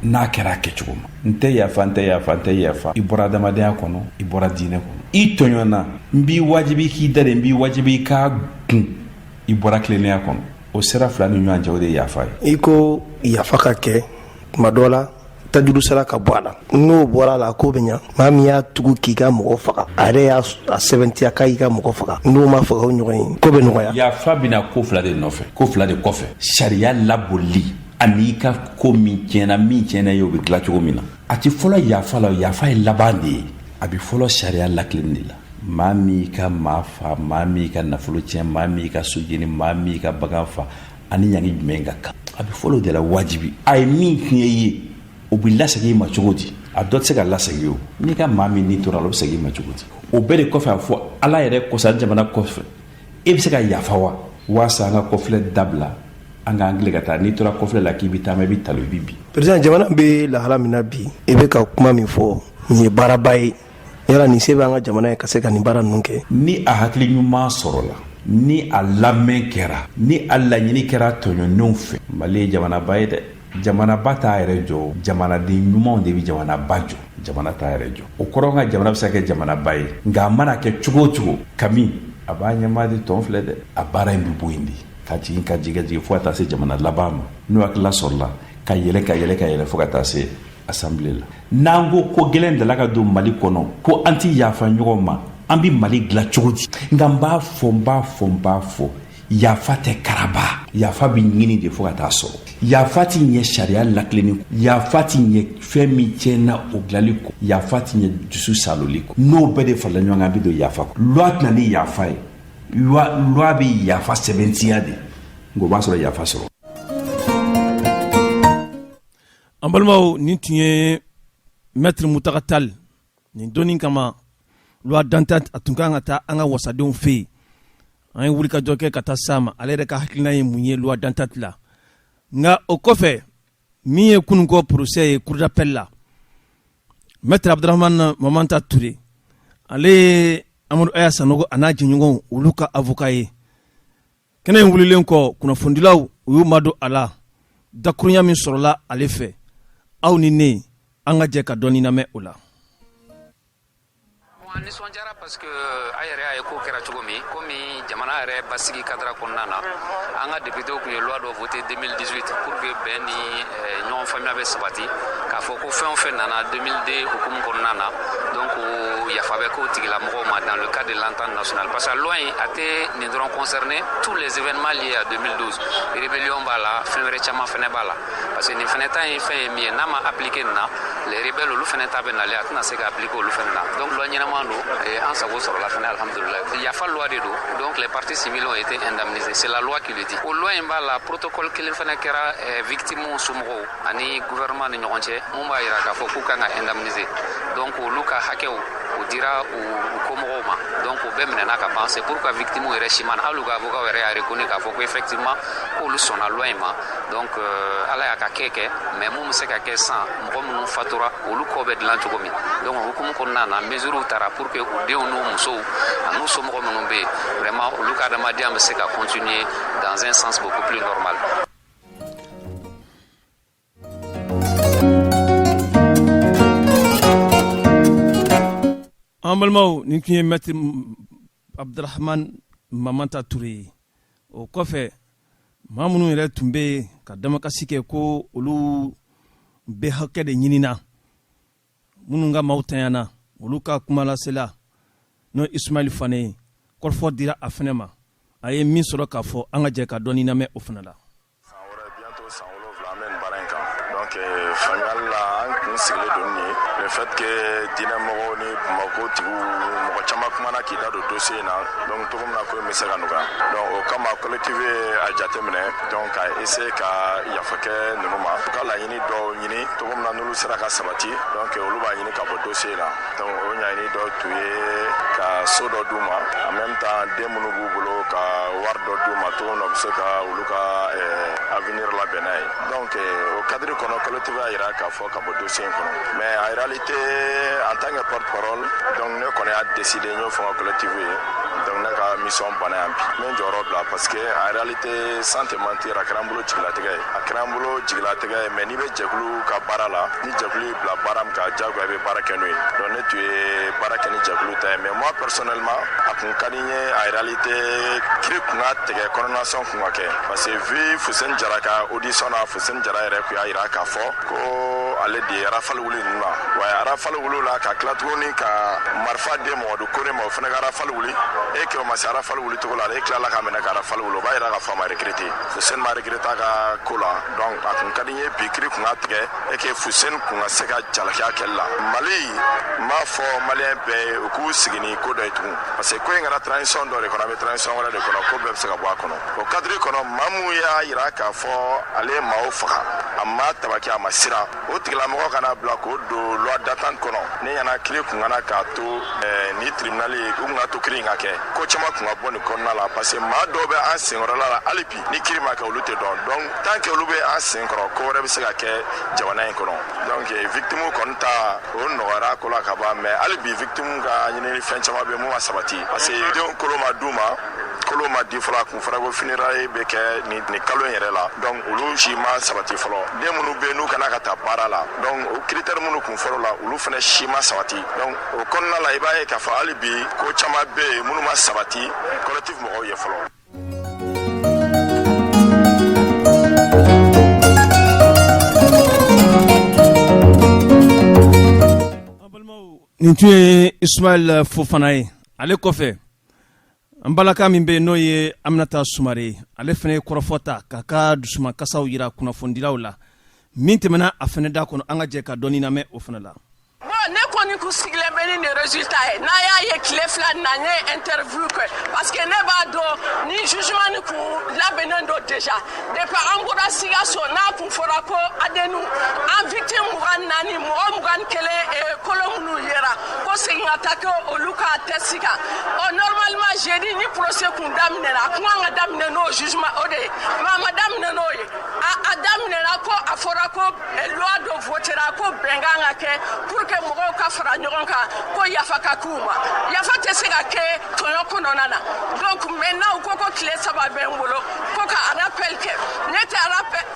n'a kɛra a kɛcogo ma. N tɛ yafa, n tɛ yafa, n tɛ yafa. I bɔra adamadenya kɔnɔ, i bɔra diinɛ kɔnɔ, i tɔɲɔna, n b'i wajibi k'i da de, n b'i wajibi k'a kun, i bɔra tilennenya kɔnɔ. O sira fila ni ɲɔgɔn cɛ, o de ye yafa ye. I ko yafa ka kɛ tuma dɔ la, tajuru sara ka bɔ a la. N'o bɔra a la, ko bɛ ɲa. Maa min y'a tugu k'i ka mɔgɔ faga, a yɛrɛ y'a sɛbɛntiya k'a y'i ka mɔgɔ faga, n'o ma faga o ɲɔgɔn ye, ko bɛ nɔgɔya. Yafa bɛna ko fila de nɔfɛ, ko fila de kɔfɛ: sariya labolili ani i ka ko min tiɲɛna, min tiɲɛna ye, o bɛ dilan cogo min na. A tɛ fɔlɔ yafa la, yafa ye laban de ye. A bɛ fɔlɔ sariya lakilenni de la. Maa min y'i ka maa fa, maa min y'i ka nafolo tiɲɛ, maa min y'i ka so jeni, maa min y'i ka bagan fa, ani ɲangi jumɛn ka kan, a bɛ fɔlɔ de la wajibi. A ye min tiɲɛ i ye, o bɛ lasegin i ma cogo di? A dɔ tɛ se ka lasegin o. N'i ka maa min ni tora a la, o bɛ segin i ma cogo di? O bɛɛ de kɔfɛ, a fɔ Ala yɛrɛ kɔsɔn, jamana kɔfɛ, e bɛ se ka yafa wa? Waasa an ka kɔfilɛ dabila, an k'an tilen ka taa. N'i tora kɔfilɛ la k'i bɛ taama, i bɛ talo, i bɛ bin. Président, jamana bɛ lahala min na bi, i bɛ ka kuma min fɔ, nin ye baaraba ye. Yala nin se bɛ an ka jamana ye ka se ka nin baara ninnu kɛ? Ni a hakili ɲuman sɔrɔla, ni a lamɛn kɛra, ni a laɲini kɛra tɔɲɔnenw fɛ, Mali ye jamanaba ye dɛ. Jamanaba t'a yɛrɛ jɔ, jamanaden ɲumanw de bɛ jamanaba jɔ. Jamana t'a yɛrɛ jɔ, o kɔrɔ ka jamana bɛ se ka kɛ jamanaba ye, nka a mana kɛ cogo o cogo, kami a b'a ɲɛmaa de tɔn filɛ dɛ. A baara in bɛ bɔ yen de ka jigin, ka jigin, ka jigin, fo ka taa se jamana laban ma. N'o hakilila sɔrɔla, ka yɛlɛ, ka yɛlɛ, ka yɛlɛ, fo ka taa se assemblée la. N'an ko ko gɛlɛn dala ka don Mali kɔnɔ, ko an tɛ yafa ɲɔgɔn ma, an bɛ Mali dilan cogo di? Nka n b'a fɔ, n b'a fɔ, n b'a fɔ, yafa tɛ karaba. Yafa bɛ ɲini de fo ka taa sɔrɔ. Yafa tɛ ɲɛ sariya lakilenni kɔ, yafa tɛ ɲɛ fɛn min tiɲɛna o dilanli kɔ, yafa tɛ ɲɛ dusu saloli kɔ. N'o bɛɛ de farala ɲɔgɔn kan, an bɛ don yafa kɔ. Loi tɛ na ni yafa ye, loi bɛ yafa sɛbɛntiya de, nka o b'a sɔrɔ yafa sɔrɔ. An balimaw, nin tun ye Maître Mutaga Tall. Nin doni kama, loi d'entente a tun kan ka taa an ka wasadenw fɛ yen. An ye wulikajɔ kɛ ka taa s'a ma, ale yɛrɛ ka hakilina ye mun ye loi d'entente la. Nka o kɔfɛ, min ye kununko procès ye cour d'appel la, Maître Abdramane Mamanta Touré, ale ye Amadu Aya Sanogo a n'a jɛɲɔgɔnw olu ka avocat ye. Kɛnɛ in wulilen kɔ, kunnafonidilaw u y'u madon a la. Dakurunya min sɔrɔla ale fɛ, aw ni ne, an ka jɛ ka dɔɔni lamɛn o la. An nisɔndiyara parce que a yɛrɛ y'a ye ko kɛra cogo min, komi jamana yɛrɛ basigi cadre kɔnɔna na, an ka députéw tun ye loi dɔ voté 2018 pour que bɛn ni ɲɔgɔn faamuya bɛ sabati, k'a fɔ ko fɛn o fɛn nana 2002 hukumu kɔnɔna na, donc yafa bɛ k'o tigilamɔgɔw ma dans le cadre de l'entente nationale, parce que loi in a tɛ nin dɔrɔn concerné, tous les événements liés à 2012, rébellion b'a la, fɛn wɛrɛ caman fɛnɛ b'a la, parce que nin fɛnɛ ta ye fɛn ye min ye, n'a ma appliqué nin na, les rebelles olu fɛnɛ ta bɛ nalen, a tɛna se ka appliquer olu fɛnɛ na. Donc loi ɲɛnama don, an sago sɔrɔla fɛnɛ, alhamdulillah. Yafa loi de don, donc les parties civiles ont été indemnisées, c'est la loi qui le dit. O loi in b'a la, protocole kelen fɛnɛ kɛra victimes somɔgɔw ani gouvernement ni ɲɔgɔn cɛ, mun b'a yira k'a fɔ k'u kan ka indemniser. Donc olu ka hakɛw o dira u komɔgɔw ma, donc o bɛɛ minɛna ka ban. C'est pourquoi victimes yɛrɛ si ma na, hali u ka avocat yɛrɛ y'a reconnu k'a fɔ ko effectivement k'olu sɔnna loi in ma. Donc Ala y'a ka kɛ kɛ, mais mun bɛ se ka kɛ sisan, mɔgɔ minnu fatura, olu kɔ bɛ dilan cogo min, donc hukumu kɔnɔna na, mesures tara pour que u denw n'u musow an'u somɔgɔ minnu bɛ yen, vraiment olu ka adamadenya bɛ se ka continuer dans un sens beaucoup plus normal. An balimaw, nin tun ye Maître Abdramane Mamanta Touré ye. O kɔfɛ, maa minnu yɛrɛ tun bɛ yen ka damakasi kɛ ko olu bɛ hakɛ de ɲinina, minnu ka maaw tanyana, olu ka kumalasela n'o Ismaël Fane ye, kɔrɔfɔ dira a fɛnɛ ma. A ye min sɔrɔ k'a fɔ, an ka jɛ ka dɔɔni lamɛn o fana la. San wɛrɛ, bientôt san 7, an bɛ nin baara in kan. Donc faamuyali la, an kun sigilen don nin ye. Le fait que diinɛ mɔgɔw ni Bamakɔ tigiw, mɔgɔ caman kumana k'i da don dossier in na. Donc cogo min na ko in bɛ se ka nɔgɔya, donc o kama collectif ye a jateminɛ, donc ka essayer ka yafa kɛ ninnu ma, u ka laɲini dɔw ɲini cogo min na n'olu sera ka sabati, donc olu b'a ɲini ka bɔ dossier in na. Donc o ɲaɲini dɔ tun ye ka so dɔ d'u ma, en même temps den minnu b'u bolo, ka wari dɔ d'u ma cogo min na u bɛ se ka olu ka avenir labɛn n'a ye. Donc o cadre kɔnɔ, collectif y'a yira k'a fɔ ka bɔ dossier in kɔnɔ. Mais en réalité, en tant que porte-parole, donc ne kɔni y'a décidé, n y'o fɔ n ka collectif ye, donc ne ka mission banna yan bi, n bɛ n jɔyɔrɔ bila, parce que en réalité, sans te mentir, a kɛra n bolo jigilatigɛ ye, a kɛra n bolo jigilatigɛ ye. Mais n'i bɛ jɛkulu ka baara la, ni jɛkulu y'i bila baara min kan, diyagoya i bɛ baara kɛ n'o ye. Donc ne tun ye baara kɛ ni jɛkulu ta ye. Mais moi personnellement, a kun ka di n ye en réalité kiri kun ka tigɛ, condamnation kun ka kɛ, parce que vu Fuseni Jara ka audition na, Fuseni Jara yɛrɛ kun y'a yira k'a fɔ ko ale de ye rafale wuli ninnu na. Wa rafale wuli la, ka tila tuguni ka marifa di Mamadu Kone ma, o fana ka rafale wuli, e kɛ o ma se rafale wuli cogo la, ale tilala ka minɛ ka rafale wuli, o b'a yira k'a fɔ a ma regretter, Fuseni ma regretter a ka ko la. Donc a kun ka di n ye bi kiri kun ka tigɛ e que Fuseni kun ka se ka jalakiya kɛli la. Mali, n b'a fɔ maliyɛn bɛɛ ye, u k'u sigi ni ko dɔ ye tugun, parce que ko in kɛra transition dɔ de kɔnɔ, an bɛ transition wɛrɛ de kɔnɔ, ko bɛɛ bɛ se ka bɔ a kɔnɔ. O cadre kɔnɔ, maa mun y'a yira k'a fɔ ale ye maaw faga, a ma tabaki, a ma siran, o tigilamɔgɔ kana bila k'o don loi d'attente kɔnɔ. Ne ɲɛna, kiri kun kana k'a to ni tribunal ye, u kun ka to kiri in ka kɛ, ko caman kun ka bɔ nin kɔnɔna la, parce que maa dɔw bɛ an senkɔrɔla la hali bi, ni kiri ma kɛ, olu tɛ dɔn. Donc tant que olu bɛ an senkɔrɔ, ko wɛrɛ bɛ se ka kɛ jamana in kɔnɔ. Donc victime kɔni ta, o nɔgɔyara ko la ka ban. Mais hali bi victime ka ɲinini, fɛn caman bɛ mun ma sabati, parce que denw kolo ma d'u ma, kolo ma di fɔlɔ. A kun fɔra ko funérailles bɛ kɛ nin kalo in yɛrɛ la, donc olu si ma sabati fɔlɔ. Den minnu bɛ yen n'u kana ka taa baara la, donc o critère minnu kun fɔlɔ la, olu fana si ma sabati. Donc o kɔnɔna la, i b'a ye k'a fɔ hali bi ko caman bɛ yen minnu ma sabati collectif mɔgɔw ye fɔlɔ. Nin tun ye Ismaël Fofana ye. Ale kɔfɛ, an balaka min bɛ yen, n'o ye Aminata Sumare, ale fana ye kɔrɔfɔ ta k'a ka dusumankasaw yira kunnafonidilaw la. Min tɛmɛna a fana da kɔnɔ, an ka jɛ ka dɔɔni lamɛn o fana la. Bon, ne kɔni kun sigilen bɛ ni nin résultat ye. N'a y'a ye tile 2 na, n ye interview kɛ, parce que ne b'a dɔn ni jugement ni kun labɛnnen don déjà depuis an bɔra Sikaso. N'a kun fɔra ko ADN an victime 24, mɔgɔ 21, kolo minnu yera, ko segin ka taa kɛ olu ka test kan. Ɔ normalement jeudi ni procès kun daminɛna, a kun kan ka daminɛ n'o jugement o de ye, mais a ma daminɛ n'o ye. A daminɛna ko a fɔra ko loi dɔ votera, ko bɛn kan ka kɛ pour que mɔgɔw ka fara ɲɔgɔn kan, ko yafa ka k'u ma. Yafa tɛ se ka kɛ tɔɲɔ kɔnɔna na. Donc maintenant u ko tile 3 bɛ n bolo ko ka rappel kɛ. Ne tɛ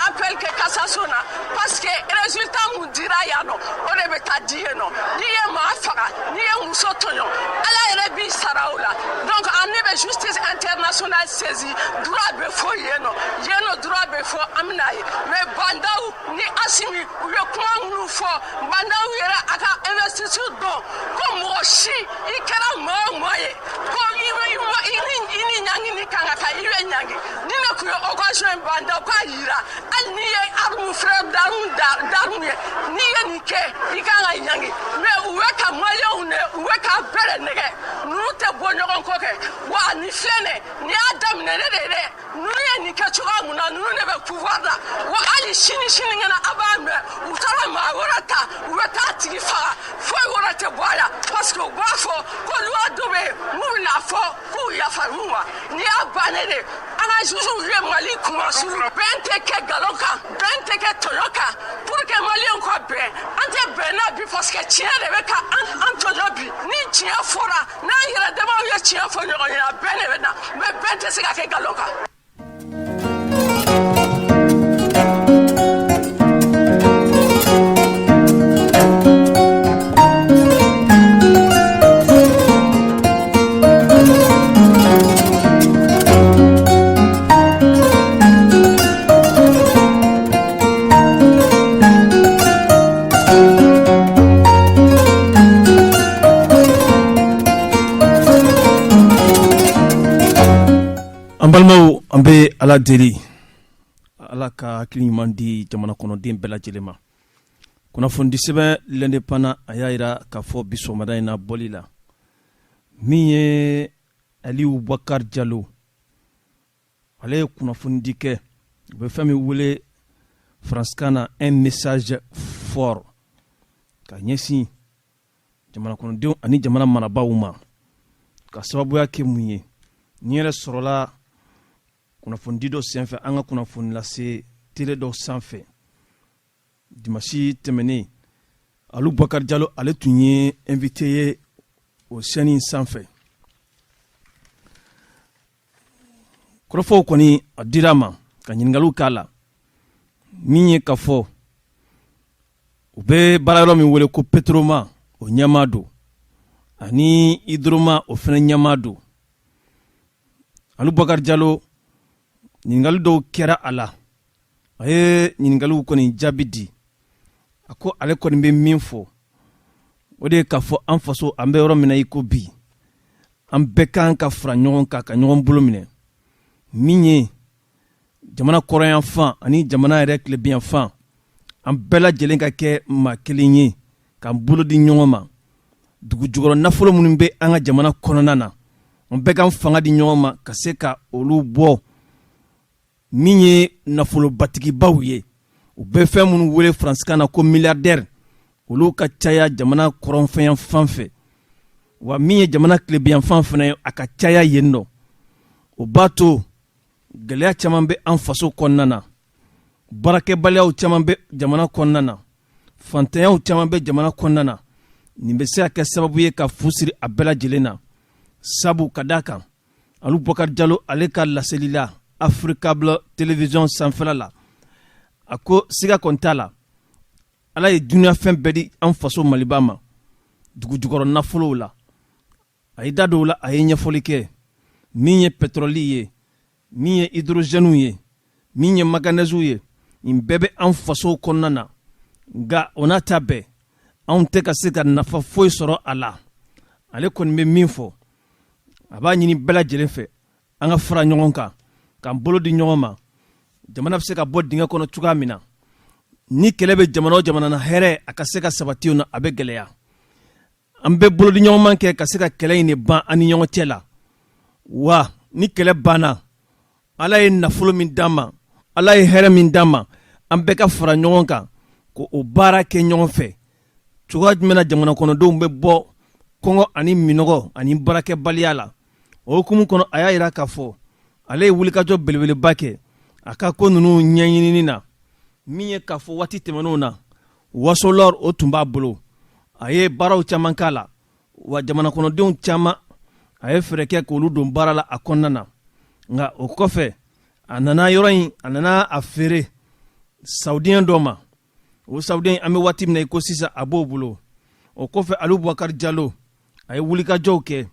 appel kɛ cassation na, parce que résultat mun dira yan nɔ, o de bɛ taa di yen nɔ. N'i ye maa faga, n'i ye muso tɔɲɔ, Ala yɛrɛ b'i sara o la. Donc an ne bɛ justice internationale saisi. Droit bɛ fɔ yen nɔ, yen nɔ droit bɛ fɔ, an bɛna ye. Mais Bah N'Daw ni Assimi, u ye kuma minnu fɔ, Bah N'Daw yɛrɛ a ka investiture dɔn ko mɔgɔ si, i kɛra maa o maa ye, ko i ni ɲangini kan ka kan, i bɛ ɲangi. Ni ne tun ye occasion ye, Bah N'Daw k'a yira, hali n'i ye arme, frère d'arme ye, n'i ye nin kɛ, i kan ka ɲangi. Mais u bɛ ka maliyɛnw ne, u bɛ ka bɛrɛ nɛgɛ. Ninnu tɛ bɔ ɲɔgɔn kɔ kɛ wa. Nin filɛ nin, nin y'a daminɛ ne de ye dɛ. Ninnu ye nin kɛ cogoya mun na? Ninnu de bɛ pouvoir la wa. Hali sini, sinikɛnɛ, a b'a mɛn u taara maa wɛrɛ ta, u bɛ taa tigi faga, foyi wɛrɛ tɛ bɔ a la, parce que u b'a fɔ ko loi dɔ bɛ yen mun bɛna fɔ k'u yafar'u ma. Nin y'a bannen de. An ka juges ye Mali kumasulu. Bɛn tɛ kɛ nkalon kan, bɛn tɛ kɛ tɔɲɔ kan. Pour que maliyɛnw ka bɛn, an tɛ bɛn n'a bi, parce que tiɲɛ de bɛ ka an tɔɲɔ bi. Ni tiɲɛ fɔra, n'an yɛrɛ damaw ye tiɲɛ fɔ ɲɔgɔn ɲɛna, bɛn de bɛ na. Mais bɛn tɛ se ka kɛ nkalon kan. An balimaw, an bɛ Ala deli, Ala ka hakili ɲuman di jamana kɔnɔden bɛɛ lajɛlen ma. Kunnafonidisɛbɛn L'Indépendant a y'a jira k'a fɔ bi sɔgɔmada in na bɔli la, min ye Aliyu Bakari Jalo, ale ye kunnafonidi kɛ, u bɛ fɛn min wele faransikan na un message fort ka ɲɛsin jamana kɔnɔdenw ani jamana marabaaw ma, ka sababuya kɛ mun ye? Nin yɛrɛ sɔrɔla kunnafonidi dɔ senfɛ an ka kunnafoni lase tele dɔ sanfɛ dimasi tɛmɛnen. Alu Bakari Jalo, ale tun ye invité ye o chaîne in sanfɛ. Kɔrɔfɔw kɔni a dira a ma ka ɲininkaliw k'a la, min ye k'a fɔ u bɛ baara yɔrɔ min wele ko Petroma, o ɲɛmaa don, ani Hydroma, o fana ɲɛmaa don. Alu Bakari Jalo, ɲininkali dɔw kɛra a la, a ye ɲininkaliw kɔni jaabi di. A ko ale kɔni bɛ min fɔ, o de ye k'a fɔ an faso, an bɛ yɔrɔ min na i ko bi, an bɛɛ kan ka fara ɲɔgɔn kan ka ɲɔgɔn bolo minɛ, min ye jamana kɔrɔnyanfan ani jamana yɛrɛ tilebinyanfan, an bɛɛ lajɛlen ka kɛ maa kelen ye k'an bolo di ɲɔgɔn ma. Dugu jukɔrɔ nafolo minnu bɛ an ka jamana kɔnɔna na, an bɛɛ k'an fanga di ɲɔgɔn ma ka se ka olu bɔ. Min ye nafolobatigibaw ye, u bɛ fɛn minnu wele faransikan na ko milliardaire, olu ka caya jamana kɔrɔnfɛyanfan fɛ, wa min ye jamana tilebinyanfan fana ye, a ka caya yen nɔ. O b'a to gɛlɛya caman bɛ an faso kɔnɔna na, baarakɛbaliyaw caman bɛ jamana kɔnɔna na, fantanyaw caman bɛ jamana kɔnɔna na. Nin bɛ se ka kɛ sababu ye ka fu siri a bɛɛ lajɛlen na, sabu ka d'a kan, Alu Bakari Jalo, ale ka laseli la Africable télévision sanfɛla la, a ko siga kɔni t'a la, Ala ye dunya fɛn bɛɛ di an faso Maliba ma dugu jukɔrɔ nafolow la. A ye da don o la, a ye ɲɛfɔli kɛ, min ye pɛtɔrɔli ye, min ye hydrogène ye, min ye manganèse ye, nin bɛɛ bɛ an faso kɔnɔna na. Nka o n'a ta bɛɛ, anw tɛ ka se ka nafa foyi sɔrɔ a la. Ale kɔni bɛ min fɔ, a b'a ɲini bɛɛ lajɛlen fɛ, an ka fara ɲɔgɔn kan k'an bolo di ɲɔgɔn ma, jamana bɛ se ka bɔ dingɛ kɔnɔ cogoya min na. Ni kɛlɛ bɛ jamana o jamana na, hɛrɛ a ka se ka sabati na, a bɛ gɛlɛya. An bɛ bolodi ɲɔgɔnma kɛ ka se ka kɛlɛ in de ban an ni ɲɔgɔn cɛ la. Wa ni kɛlɛ banna, Ala ye nafolo min d'an ma, Ala ye hɛrɛ min d'an ma, an bɛɛ ka fara ɲɔgɔn kan ko o baara kɛ ɲɔgɔn fɛ. Cogoya jumɛn na jamana kɔnɔdenw bɛ bɔ kɔngɔ ani minɔgɔ ani baarakɛbaliya la? O hukumu kɔnɔ, a y'a jira k'a fɔ ale ye wulikajɔ belebeleba kɛ a ka ko ninnu ɲɛɲinini na, min ye k'a fɔ waati tɛmɛnenw na, Wasolor, o tun b'a bolo, a ye baaraw caman k'a la, wa jamana kɔnɔdenw caman, a ye fɛɛrɛ kɛ k'olu don baara la a kɔnɔna na. Nka o kɔfɛ, a nana yɔrɔ in, a nana a feere saoudien dɔ ma. O saoudien, an bɛ waati min na i ko sisan, a b'o bolo. O kɔfɛ, Alu Bubakari Jalo, a ye wulikajɔw kɛ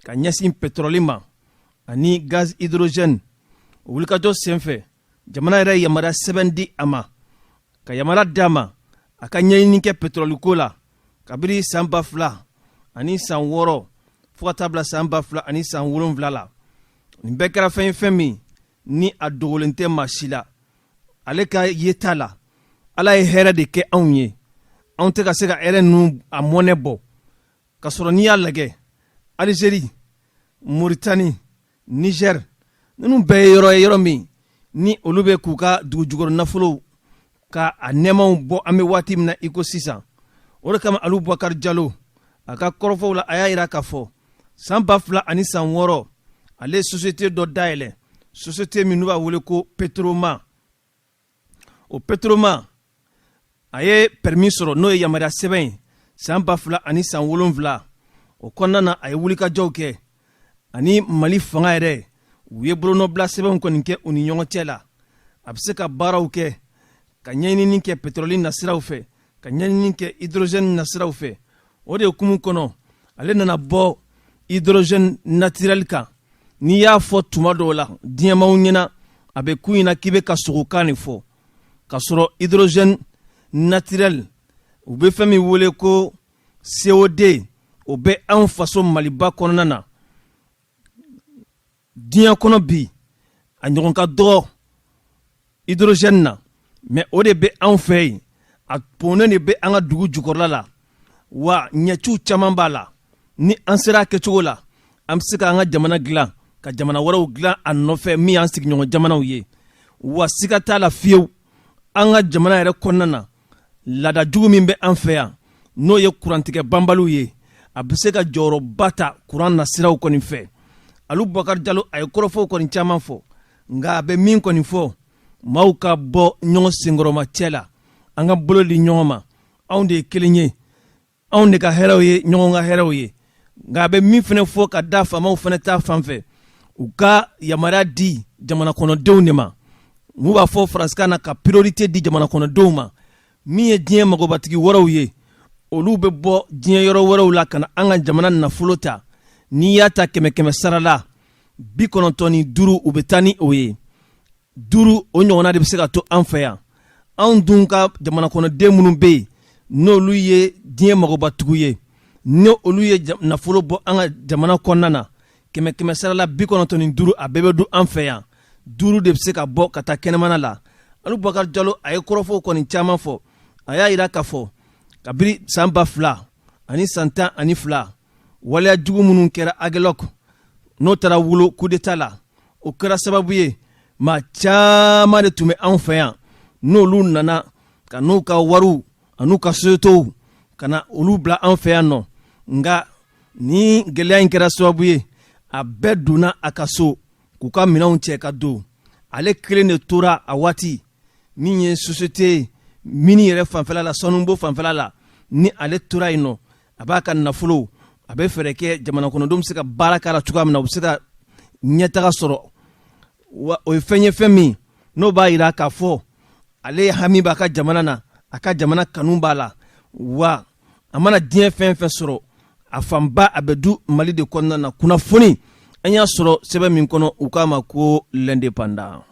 ka ɲɛsin pétrole ma ani gaz hydrogène. O wulikajɔ senfɛ, jamana yɛrɛ yamaruya sɛbɛn di a ma, ka yamaruya d'a ma a ka ɲɛɲini kɛ pétrole ko la kabiri san 2006 fo ka taa bila san 2007 la. Nin bɛɛ kɛra fɛn ye, fɛn min ni a dogolen tɛ maa si la. Ale ka yeta la, Ala ye hɛrɛ de kɛ anw ye, anw tɛ ka se ka hɛrɛ ninnu a mɔnɛ bɔ. Ka sɔrɔ n'i y'a lajɛ, Alizeri, Moritani, Niger, ninnu bɛɛ ye yɔrɔ ye, yɔrɔ min ni olu bɛ k'u ka dugujukɔrɔ nafolow ka a nɛɛmaw bɔ an bɛ waati min na i ko sisan. O de kama, Alu Bubakari Jalo, a ka kɔrɔfɔw la, a y'a jira k'a fɔ san 2006, ale ye société dɔ dayɛlɛ, société min n'u b'a wele ko Petroma. O Petroma, a ye permis sɔrɔ, n'o ye yamaruya sɛbɛn ye, san 2007. O kɔnɔna na, a ye wulikajɔw kɛ ani Mali fanga yɛrɛ, u ye bolonɔbila sɛbɛnw kɔni kɛ u ni ɲɔgɔn cɛ la, a bɛ se ka baaraw kɛ ka ɲɛɲinini kɛ pétrole nasiraw fɛ, ka ɲɛɲinini kɛ hydrogène nasiraw fɛ. O de hukumu kɔnɔ, ale nana bɔ hydrogène naturel kan. N'i y'a fɔ tuma dɔw la diɲɛmaw ɲɛna, a bɛ k'u ɲɛna k'i bɛ ka sogokan de fɔ, k'a sɔrɔ hydrogène naturel, u bɛ fɛn min wele ko CO2, o bɛ anw faso Maliba kɔnɔna na. Diɲɛ kɔnɔ bi, a ɲɔgɔn ka dɔgɔ hydrogène na, mais o de bɛ anw fɛ yen. A ponnen de bɛ an ka dugu jukɔrɔla la, wa ɲɛciw caman b'a la. Ni an sera a kɛcogo la, an bɛ se ka an ka jamana dilan, ka jamana wɛrɛw dilan a nɔfɛ min y'an sigiɲɔgɔn jamanaw ye. Wa siga t'a la fiyewu, an ka jamana yɛrɛ kɔnɔna na, laada jugu min bɛ an fɛ yan, n'o ye kurantigɛ banbaliw ye, a bɛ se ka jɔyɔrɔba ta kuran nasiraw kɔni fɛ. Alu Bubakari Jalo a ye kɔrɔfɔw kɔni caman fɔ, nka a bɛ min kɔni fɔ, maaw ka bɔ ɲɔgɔn senkɔrɔma cɛ la, an ka bolo di ɲɔgɔn ma, anw de ye kelen ye, anw de ka hɛrɛw ye ɲɔgɔn ka hɛrɛw ye. Nka a bɛ min fana fɔ ka da faamaw fana ta fan fɛ, u ka yamaruya di jamana kɔnɔdenw de ma. N'u b'a fɔ faransikan na ka priorité di jamana kɔnɔdenw ma. Min ye diɲɛ magobatigi wɛrɛw ye, olu bɛ bɔ diɲɛ yɔrɔ wɛrɛw la ka na an ka jamana nafolo ta. N'i y'a ta kɛmɛ kɛmɛ sara la, 95 u bɛ taa ni o ye, 5 o ɲɔgɔnna de bɛ se ka to an fɛ yan. Anw dun ka jamana kɔnɔden minnu bɛ yen, n'olu ye diɲɛ magobatigiw ye, ni olu ye nafolo bɔ an ka jamana kɔnɔna na, kɛmɛ kɛmɛ sara la 95 a bɛɛ bɛ dun an fɛ yan, 5 de bɛ se ka bɔ ka taa kɛnɛmana la. Alu Bubakari Jalo a ye kɔrɔfɔw kɔni caman fɔ. A y'a jira k'a fɔ kabini san 2012, waleya jugu minnu kɛra Aguelhok, n'o taara wolo coup d'état la, o kɛra sababu ye maa caman de tun bɛ anw fɛ yan, n'olu nana ka n'u ka wariw an'u ka sociétéw ka na olu bila an fɛ yan nɔ. Nka ni gɛlɛya in kɛra sababu ye, a bɛɛ donna a ka so k'u ka minɛnw cɛ ka don. Ale kelen de tora a waati min ye société mine yɛrɛ fanfɛla la, sanubo fanfɛla la. Ni ale tora yen nɔ, a b'a ka nafolo, a bɛ fɛɛrɛ kɛ jamana kɔnɔdenw bɛ se ka baara k'a la cogoya min na, u bɛ se ka ɲɛtaga sɔrɔ. Wa o ye fɛn ye, fɛn min n'o b'a jira k'a fɔ ale hami b'a ka jamana na, a ka jamana kanu b'a la. Wa a mana diɲɛ fɛn fɛn sɔrɔ, a fanba a bɛ du Mali de kɔnɔna na. Kunnafoni an y'a sɔrɔ sɛbɛn min kɔnɔ, u k'a ma ko L'Indépendant.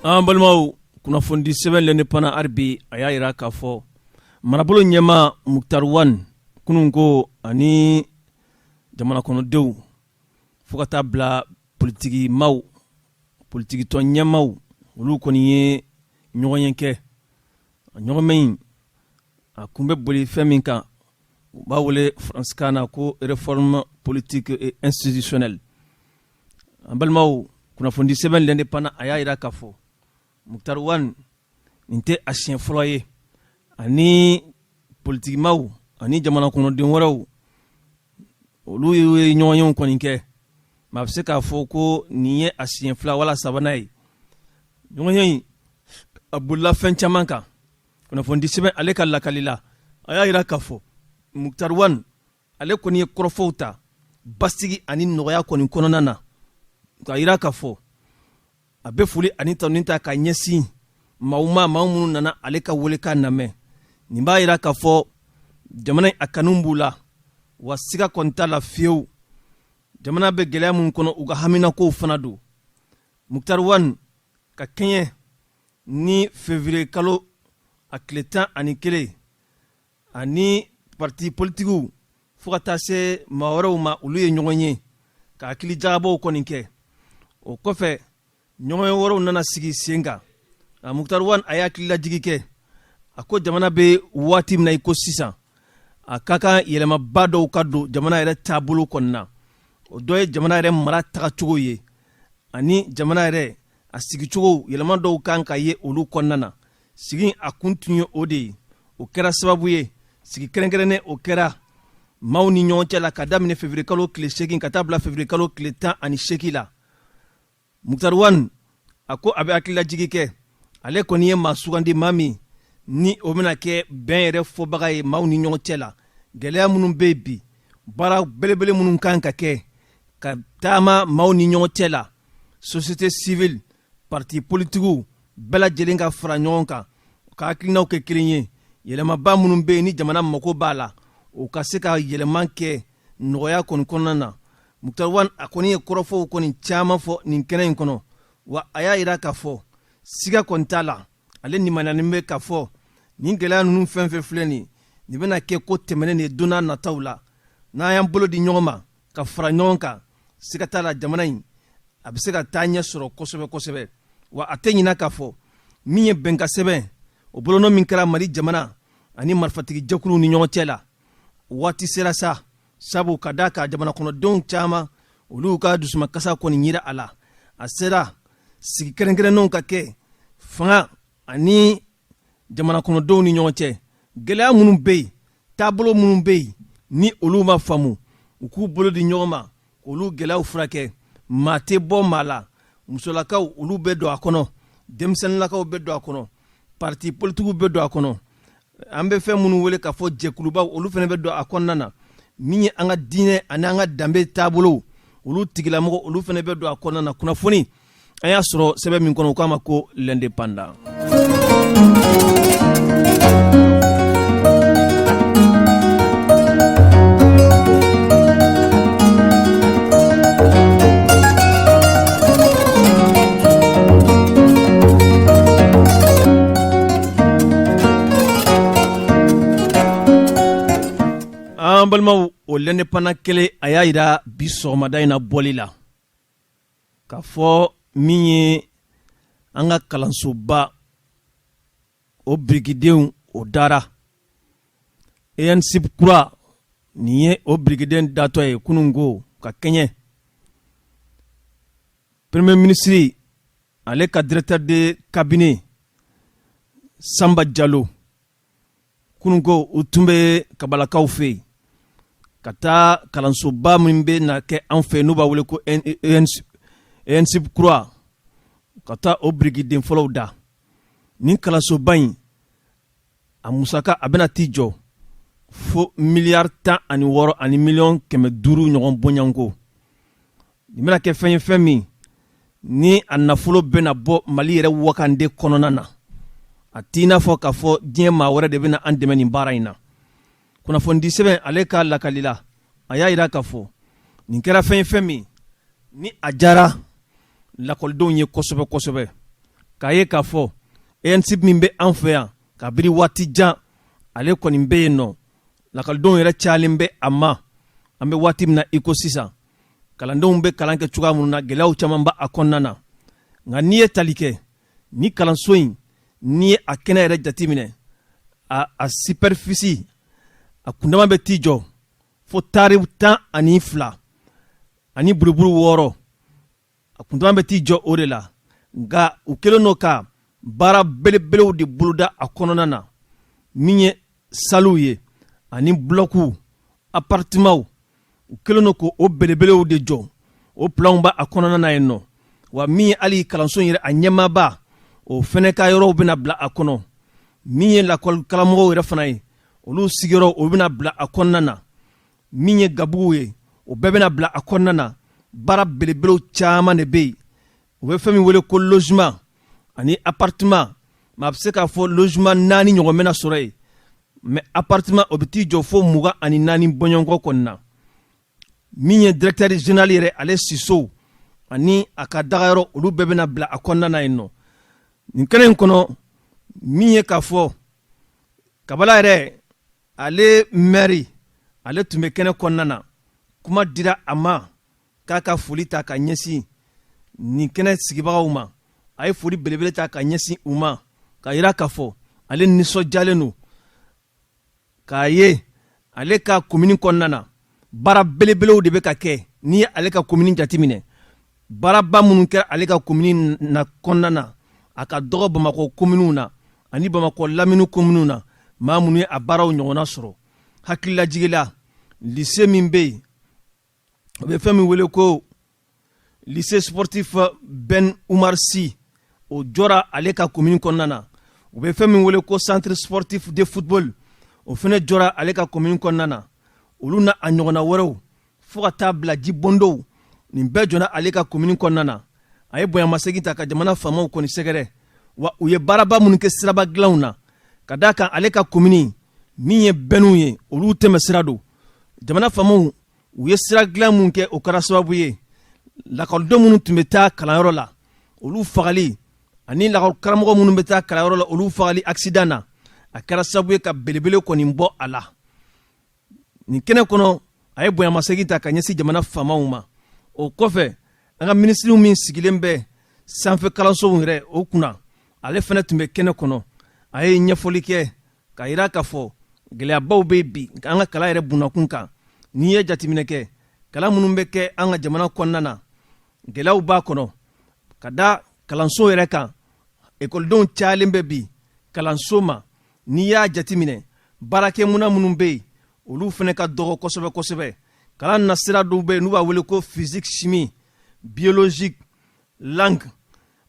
An balimaw, kunnafonidi sɛbɛn L'Indépendant hali bi a y'a jira k'a fɔ marabolo ɲɛmaa Moctar Ouane kunun ko ani jamana kɔnɔdenw fo ka taa bila politigi maaw, politikitɔn ɲɛmaaw, olu kɔni ye ɲɔgɔnye kɛ. A ɲɔgɔnbɛn in a kun bɛ boli fɛn min kan, u b'a wele faransikan na ko réforme politique et institutionnelle. An balimaw, kunnafonidi sɛbɛn L'Indépendant a y'a jira k'a fɔ Moctar Ouane, nin tɛ a siɲɛ fɔlɔ ye ani politigimaw ani jamana kɔnɔden wɛrɛw olu ye ɲɔgɔnyew kɔni kɛ. Maa bɛ se k'a fɔ ko nin ye a siɲɛ fila wala sabanan ye. Ɲɔgɔnye in a bolila fɛn caman kan. Kunnafonidi sɛbɛn ale ka lakali la, a y'a jira k'a fɔ Moctar Ouane ale kɔni ye kɔrɔfɔw ta basigi ani nɔgɔya kɔni kɔnɔna na, k'a jira k'a fɔ a bɛ foli ani tanuni ta ka ɲɛsin maaw ma, maa minnu nana ale ka welekan lamɛn. Nin b'a jira k'a fɔ jamana in a kanu b'u la, wa siga kɔni t'a la fiyewu, jamana bɛ gɛlɛya min kɔnɔ, u ka haminakow fana don. Moctar Ouane ka kɛɲɛ ni février kalo a tile 11 ani parti politigiw fo ka taa se maa wɛrɛw ma, olu ye ɲɔgɔn ye ka hakili jagabɔw kɔni kɛ. O kɔfɛ, ɲɔgɔnye wɛrɛw nana sigi sen kan. A Moctar Ouane a ye hakililajigi kɛ, a ko jamana bɛ waati min na i ko sisan, a ka kan yɛlɛmaba dɔw ka don jamana yɛrɛ taabolo kɔni na. O dɔ ye jamana yɛrɛ mara tagacogo ye ani jamana yɛrɛ A sigicogo yɛlɛma dɔw kan ka ye olu kɔnɔna na. Sigi a kun tun ye o de ye. O kɛra sababu ye, sigi kɛrɛnkɛrɛnnen o kɛra maaw ni ɲɔgɔn cɛ la ka daminɛ février kalo tile 8 ka taa bila février kalo tile 18 la. Moctar Ouane a ko a bɛ hakililajigi kɛ, ale kɔni ye maa sugandi, maa min ni o bɛna kɛ bɛn yɛrɛ fɔbaga ye maaw ni ɲɔgɔn cɛ la. Gɛlɛya minnu bɛ yen bi, baara belebele minnu kan ka kɛ ka taama maaw ni ɲɔgɔn cɛ la, société civile, parti politikiw bɛɛ lajɛlen ka fara ɲɔgɔn kan ka hakilinaw kɛ kelen ye, yɛlɛmaba minnu bɛ yen ni jamana mako b'a la, o ka se ka yɛlɛma kɛ nɔgɔya kɔni kɔnɔna na. Moctar Ouane a kɔni ye kɔrɔfɔw kɔni caman fɔ nin kɛnɛ in kɔnɔ, wa a y'a yira k'a fɔ siga kɔni t'a la, ale nimananen bɛ k'a fɔ nin gɛlɛya ninnu fɛn fɛn filɛ nin, nin bɛna kɛ ko tɛmɛnen de don n'a nataw la. N'an y'an bolo di ɲɔgɔn ma ka fara ɲɔgɔn kan, siga t'a la, jamana in a bɛ se ka taa ɲɛ sɔrɔ kosɛbɛ kosɛbɛ. Wa a tɛ ɲina k'a fɔ min ye bɛnkan sɛbɛn o bolonɔ min kɛra Mali jamana ani marifatigi jɛkuluw ni ɲɔgɔn cɛ la, waati sera sa, sabu ka d'a kan jamana kɔnɔdenw caman olu ka dusumakasa kɔni yira a la. A sera sigi kɛrɛnkɛrɛnnenw ka kɛ fanga ani jamana kɔnɔdenw ni ɲɔgɔn cɛ. Gɛlɛya minnu bɛ yen, taabolo minnu bɛ yen ni olu ma faamu, u k'u bolo di ɲɔgɔn ma k'olu gɛlɛyaw furakɛ. Maa tɛ bɔ maa la, musolakaw olu bɛ don a kɔnɔ, denmisɛnninlakaw bɛ don a kɔnɔ, parti politikiw bɛ don a kɔnɔ, an bɛ fɛn minnu wele k'a fɔ jɛkulubaw, olu fana bɛ don a kɔnɔna na. Min ye an ka diinɛ ani an ka danbe taabolow, olu tigilamɔgɔ olu fana bɛ don a kɔnɔna na. Kunnafoni an y'a sɔrɔ sɛbɛn min kɔnɔ, u k'a ma ko L'Indépendant. An balimaw, o L'Indépendant kelen a y'a yira bi sɔgɔmada in na bɔli la k'a fɔ min ye an ka kalansoba o birikidenw o dara, ENSUP kura nin ye o birikiden datɔ ye kunun ko ka kɛɲɛ premier ministre ale ka directeur de cabinet Samba Jalo. Kunun ko u tun bɛ kabalakaw fɛ yen ka taa kalansoba min bɛ na kɛ an fɛ n'u b'a wele ko ENSUP kura, ka taa o birikiden fɔlɔw da. Nin kalansoba in a musaka a bɛna t'i jɔ fo miliyari 16 ani miliyɔn 500 ɲɔgɔn bɔɲɔgɔnko. Nin bɛna kɛ fɛn ye, fɛn min ni a nafolo bɛna bɔ Mali yɛrɛ wakande kɔnɔna na. A t'i n'a fɔ k'a fɔ diɲɛ maa wɛrɛ de bɛna an dɛmɛ nin baara in na. Kunnafonidi sɛbɛn ale ka lakali la, a y'a yira k'a fɔ nin kɛra fɛn ye, fɛn min ni a diyara lakɔlidenw ye kosɛbɛ kosɛbɛ, k'a ye k'a fɔ ENSUP min bɛ an fɛ yan kabiri waati jan, ale kɔni bɛ yen nɔ, lakɔlidenw yɛrɛ cayalen bɛ a ma. An bɛ waati min na i ko sisan, kalandenw bɛ kalan kɛ cogoya minnu na, gɛlɛyaw caman b'a kɔnɔna na. Nka n'i ye tali kɛ ni kalanso in, n'i ye a kɛnɛ yɛrɛ jateminɛ, a superficie a kundama bɛ t'i jɔ fo tari 12 ani buruburu 6, a kundama bɛ t'i jɔ o de la. Nka u kɛlen don ka baara belebelew de boloda a kɔnɔna na, min ye saliw ye ani bulɔkuw, apartimanw, u kɛlen don k'o belebelew de jɔ, o planw b'a kɔnɔna na yen nɔ. Wa min ye hali kalanso yɛrɛ a ɲɛmaaba, o fɛnɛ ka yɔrɔw bɛna bila a kɔnɔ. Min ye lakɔli karamɔgɔw yɛrɛ fana ye, olu sigiyɔrɔ o bɛna bila a kɔnɔna na. Min ye gabuguw ye, o bɛɛ bɛna bila a kɔnɔna na. Baara belebelew caman de bɛ yen, u bɛ fɛn min wele ko logement ani appartement. Maa bɛ se k'a fɔ logement 4 ɲɔgɔn bɛna sɔrɔ yen, mais appartement o bɛ t'i jɔ fo 24 bɔɲɔgɔnko kɔni na. Min ye directeur général yɛrɛ ale sisow ani a ka dagayɔrɔ, olu bɛɛ bɛna bila a kɔnɔna na yen nɔ. Nin kɛnɛ in kɔnɔ, min ye k'a fɔ Kabala yɛrɛ ale maire, ale tun bɛ kɛnɛ kɔnɔna na. Kuma dira a ma k'a ka foli ta ka ɲɛsin nin kɛnɛ sigibagaw ma. A ye foli belebele ta ka ɲɛsin u ma, ka yira k'a fɔ ale nisɔndiyalen don k'a ye ale ka komini kɔnɔna na, baara belebelew de bɛ ka kɛ. N'i ye ale ka komini jateminɛ, Baaraba minnu kɛra ale ka komini na kɔnɔna na, a ka dɔgɔ Bamakɔ kominiw na ani Bamakɔ lamini kominiw na, maa minnu ye a baaraw ɲɔgɔnna sɔrɔ. Hakililajigi la, lycée min bɛ yen, o bɛ fɛn min wele ko lycée sportif Ben Umar Sy, o jɔra ale ka komini kɔnɔna na. U bɛ fɛn min wele ko centre sportif de football, o fana jɔra ale ka komini kɔnɔna na. Olu na a ɲɔgɔnna wɛrɛw, fo ka taa bila jibondow, nin bɛɛ jɔra ale ka komini kɔnɔna na. A ye bonyamasegin ta ka jamana faamaw kɔni sɛgɛrɛ, wa u ye baaraba minnu kɛ siraba dilanw na, ka d'a kan ale ka komini min ye bɛnw ye, olu tɛmɛ sira don. Jamana faamaw u ye sira dilan mun kɛ, o kɛra sababu ye lakɔlidenw minnu tun bɛ taa kalanyɔrɔ la, olu fagali, ani lakɔlikaramɔgɔ minnu bɛ taa kalanyɔrɔ la, olu fagali accident na, a kɛra sababu ye ka belebele kɔni bɔ a la. Nin kɛnɛ kɔnɔ, a ye bonyamasegin ta ka ɲɛsin jamana faamaw ma. O kɔfɛ, an ka minisiriw min sigilen bɛ sanfɛ kalansow yɛrɛ o kunna, ale fana tun bɛ kɛnɛ kɔnɔ. A ye ɲɛfɔli kɛ k'a yira k'a fɔ gɛlɛyabaw bɛ bi an ka kalan yɛrɛ bunakun kan. N'i ye jateminɛ kɛ kalan minnu bɛ kɛ an ka jamana kɔnɔna na, gɛlɛyaw b'a kɔnɔ ka da kalanso yɛrɛ kan. Ekɔlidenw cayalen bɛ bi kalanso ma. N'i y'a jateminɛ, baarakɛminɛn minnu bɛ yen, olu fana ka dɔgɔ kosɛbɛ kosɛbɛ. Kalan nasira dɔw bɛ yen n'u b'a wele ko physique, chimie, biologique, langue,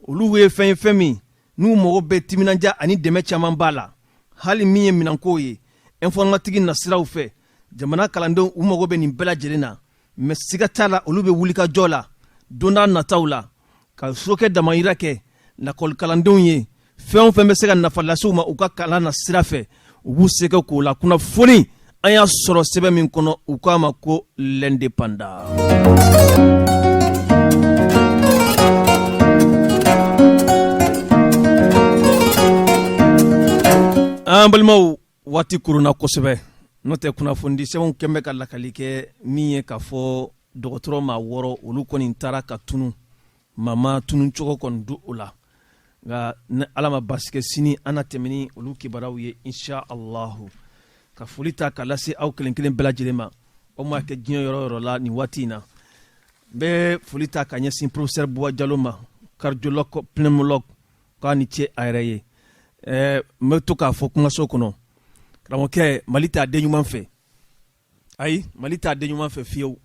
olu ye fɛn ye, fɛn min n'u mago bɛ timinandiya ani dɛmɛ caman b'a la. Hali min ye minɛnkow ye informatique nasiraw fɛ, jamana kalandenw u mago bɛ nin bɛɛ lajɛlen na. Mais siga t'a la, olu bɛ wulikajɔ la donda nataw la ka sokɛ damayira kɛ lakɔlikalandenw ye. Fɛn o fɛn bɛ se ka nafa lase u ma u ka kalan na sira fɛ, u b'u se kɛ k'o la kunnafoni. An y'a sɔrɔ sɛbɛn min kɔnɔ, u k'a ma ko L'Indépendant. An balimaw, waati koronna kosɛbɛ, n'o tɛ kunnafonidi sɛbɛnw kɛn bɛ ka lakali kɛ min ye k'a fɔ dɔgɔtɔrɔ maa 6, olu kɔni taara ka tunu, maa ma tunu cogo kɔni don o la. Nka ni Ala ma basi kɛ, sini an na tɛmɛ ni olu kibaruyaw ye, insha Allahu. Ka foli ta ka lase aw kelen kelen bɛɛ lajɛlen ma, aw maa kɛ diɲɛ yɔrɔ yɔrɔ la nin waati in na. N bɛ foli ta ka ɲɛsin professeur Buwa Jalo ma, cardiologue pneumologue, k'a ni ce a yɛrɛ ye. N bɛ to k'a fɔ kumaso kɔnɔ, karamɔgɔkɛ, Mali t'a den ɲuman fɛ. Ayi, Mali t'a den ɲuman fɛ fiyewu.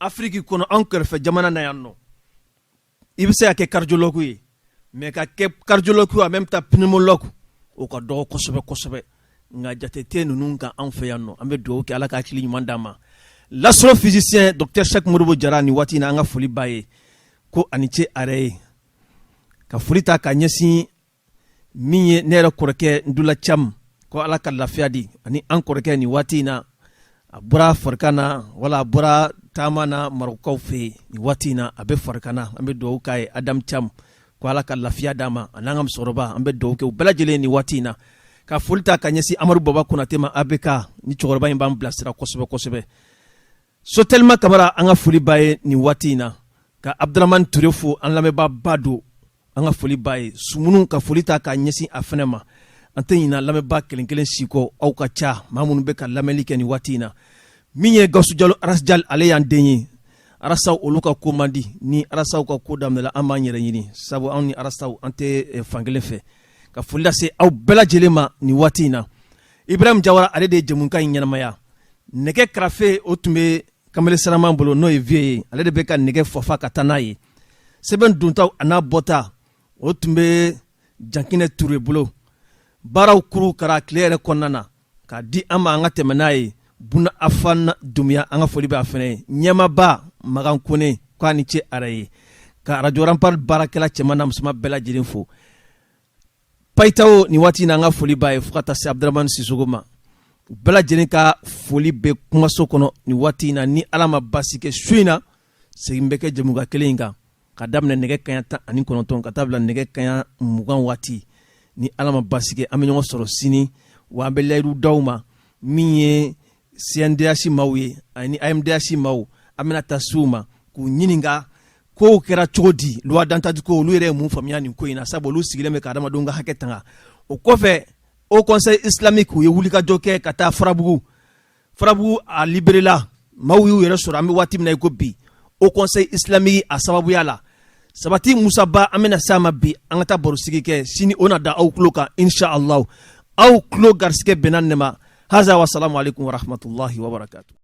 Afiriki kɔnɔ, an kɛrɛfɛ jamana na yan nɔ, i bɛ se ka kɛ cardiologue ye, mais ka kɛ cardiologue en même temps pneumologue, o ka dɔgɔ kosɛbɛ kosɛbɛ. Nka jate tɛ ninnu kan anw fɛ yan nɔ. An bɛ dugawu kɛ, Ala ka hakili ɲuman d'an ma. L'astrophysicien docteur Cheikh Modibo Jara, nin waati in na, an ka foli b'a ye, ko a ni ce a yɛrɛ ye. Ka foli ta ka ɲɛsin min ye ne yɛrɛ kɔrɔkɛ Ndula Cam, ko Ala ka lafiya di ani an kɔrɔkɛ nin waati in na. A bɔra farikan na wala a bɔra taama na Marɔkukaw fɛ yen, nin waati in na a bɛ farikan na. An bɛ dugawu k'a ye, Adam Cam, ko Ala ka lafiya d'a ma, ani an ka musokɔrɔba. An bɛ dugawu kɛ u bɛɛ lajɛlen nin waati in na. Ka foli ta ka ɲɛsin Amadu Baba Konate ma, ABK, ni cɛkɔrɔba in b'an bilasira kosɛbɛ kosɛbɛ. Sotelima Kamara, an ka foli b'a ye nin waati in na. Ka Abdramane Ture fo, an lamɛnbaaba don, an ka foli b'a ye. Sumunu, ka foli ta k'a ɲɛsin a fɛnɛ ma. An tɛ ɲina lamɛnbaa kelen kelen si kɔ, aw ka ca, maa minnu bɛ ka lamɛnli kɛ nin waati in na. Min ye Gawusu Jalo Arasijali, ale y'an den ye. Arasaw, olu ka ko man di. Ni arasaw ka ko daminɛla, an b'an yɛrɛ ɲini, sabu anw ni arasaw an tɛ fankelen fɛ. Ka foli lase aw bɛɛ lajɛlen ma nin waati in na. Ibrahim Jawara, ale de ye jɛmukan in ɲɛnamaya. Nɛgɛ karafe, o tun bɛ kamalen siraman bolo, n'o ye vieux ye, ale de bɛ ka nɛgɛ fafa ka taa n'a ye. Sɛbɛn dontaw a n'a bɔta, o tun bɛ Jankinɛ Ture bolo. Baaraw kuru kara tile yɛrɛ kɔnɔna na k'a di an ma, an ka tɛmɛ n'a ye, Buna Afan Dunbiya, an ka foli bɛ a fɛnɛ ye. Ɲɛmaba Magan Kone, k'a ni ce a yɛrɛ ye. Ka arajo Rempart baarakɛla cɛman n'a musoman bɛɛ lajɛlen fo. Payitaho, nin waati in na, an ka foli b'a ye, fo ka taa se Abdramane Sisoko ma. U bɛɛ lajɛlen ka foli bɛ kumaso kɔnɔ nin waati in na. Ni Ala ma basi kɛ, su in na segin bɛ kɛ jɛmukan kelen in kan, ka daminɛ nɛgɛ kaɲa 19 ka taa bila nɛgɛ kaɲa 20 waati. Ni Ala ma basi kɛ, an bɛ ɲɔgɔn sɔrɔ sini. Wa an bɛ layidu d'aw ma, min ye CNDH maaw ye ani AMDH maaw, an bɛna taa s'u ma k'u ɲininka kow kɛra cogo di, loi d'entente ko, olu yɛrɛ ye mun faamuya nin ko in na, sabu olu sigilen bɛ ka adamadenw ka hakɛ tanga. O kɔfɛ, Haut Conseil islamique, u ye wulikajɔ kɛ ka taa Farabugu. Farabugu a libéré la, maaw y'u yɛrɛ sɔrɔ. An bɛ waati min na i ko bi, Haut Conseil islamique a sababuya la. Sabati Musa Ba, an bɛna s'a ma bi, an ka taa barosigi kɛ sini, o na da aw tulo kan inshallah. Aw tulo garisɛgɛ bɛnna nin ma. Haza wa salamu aleykum wa rahmatulahi wa barakatu.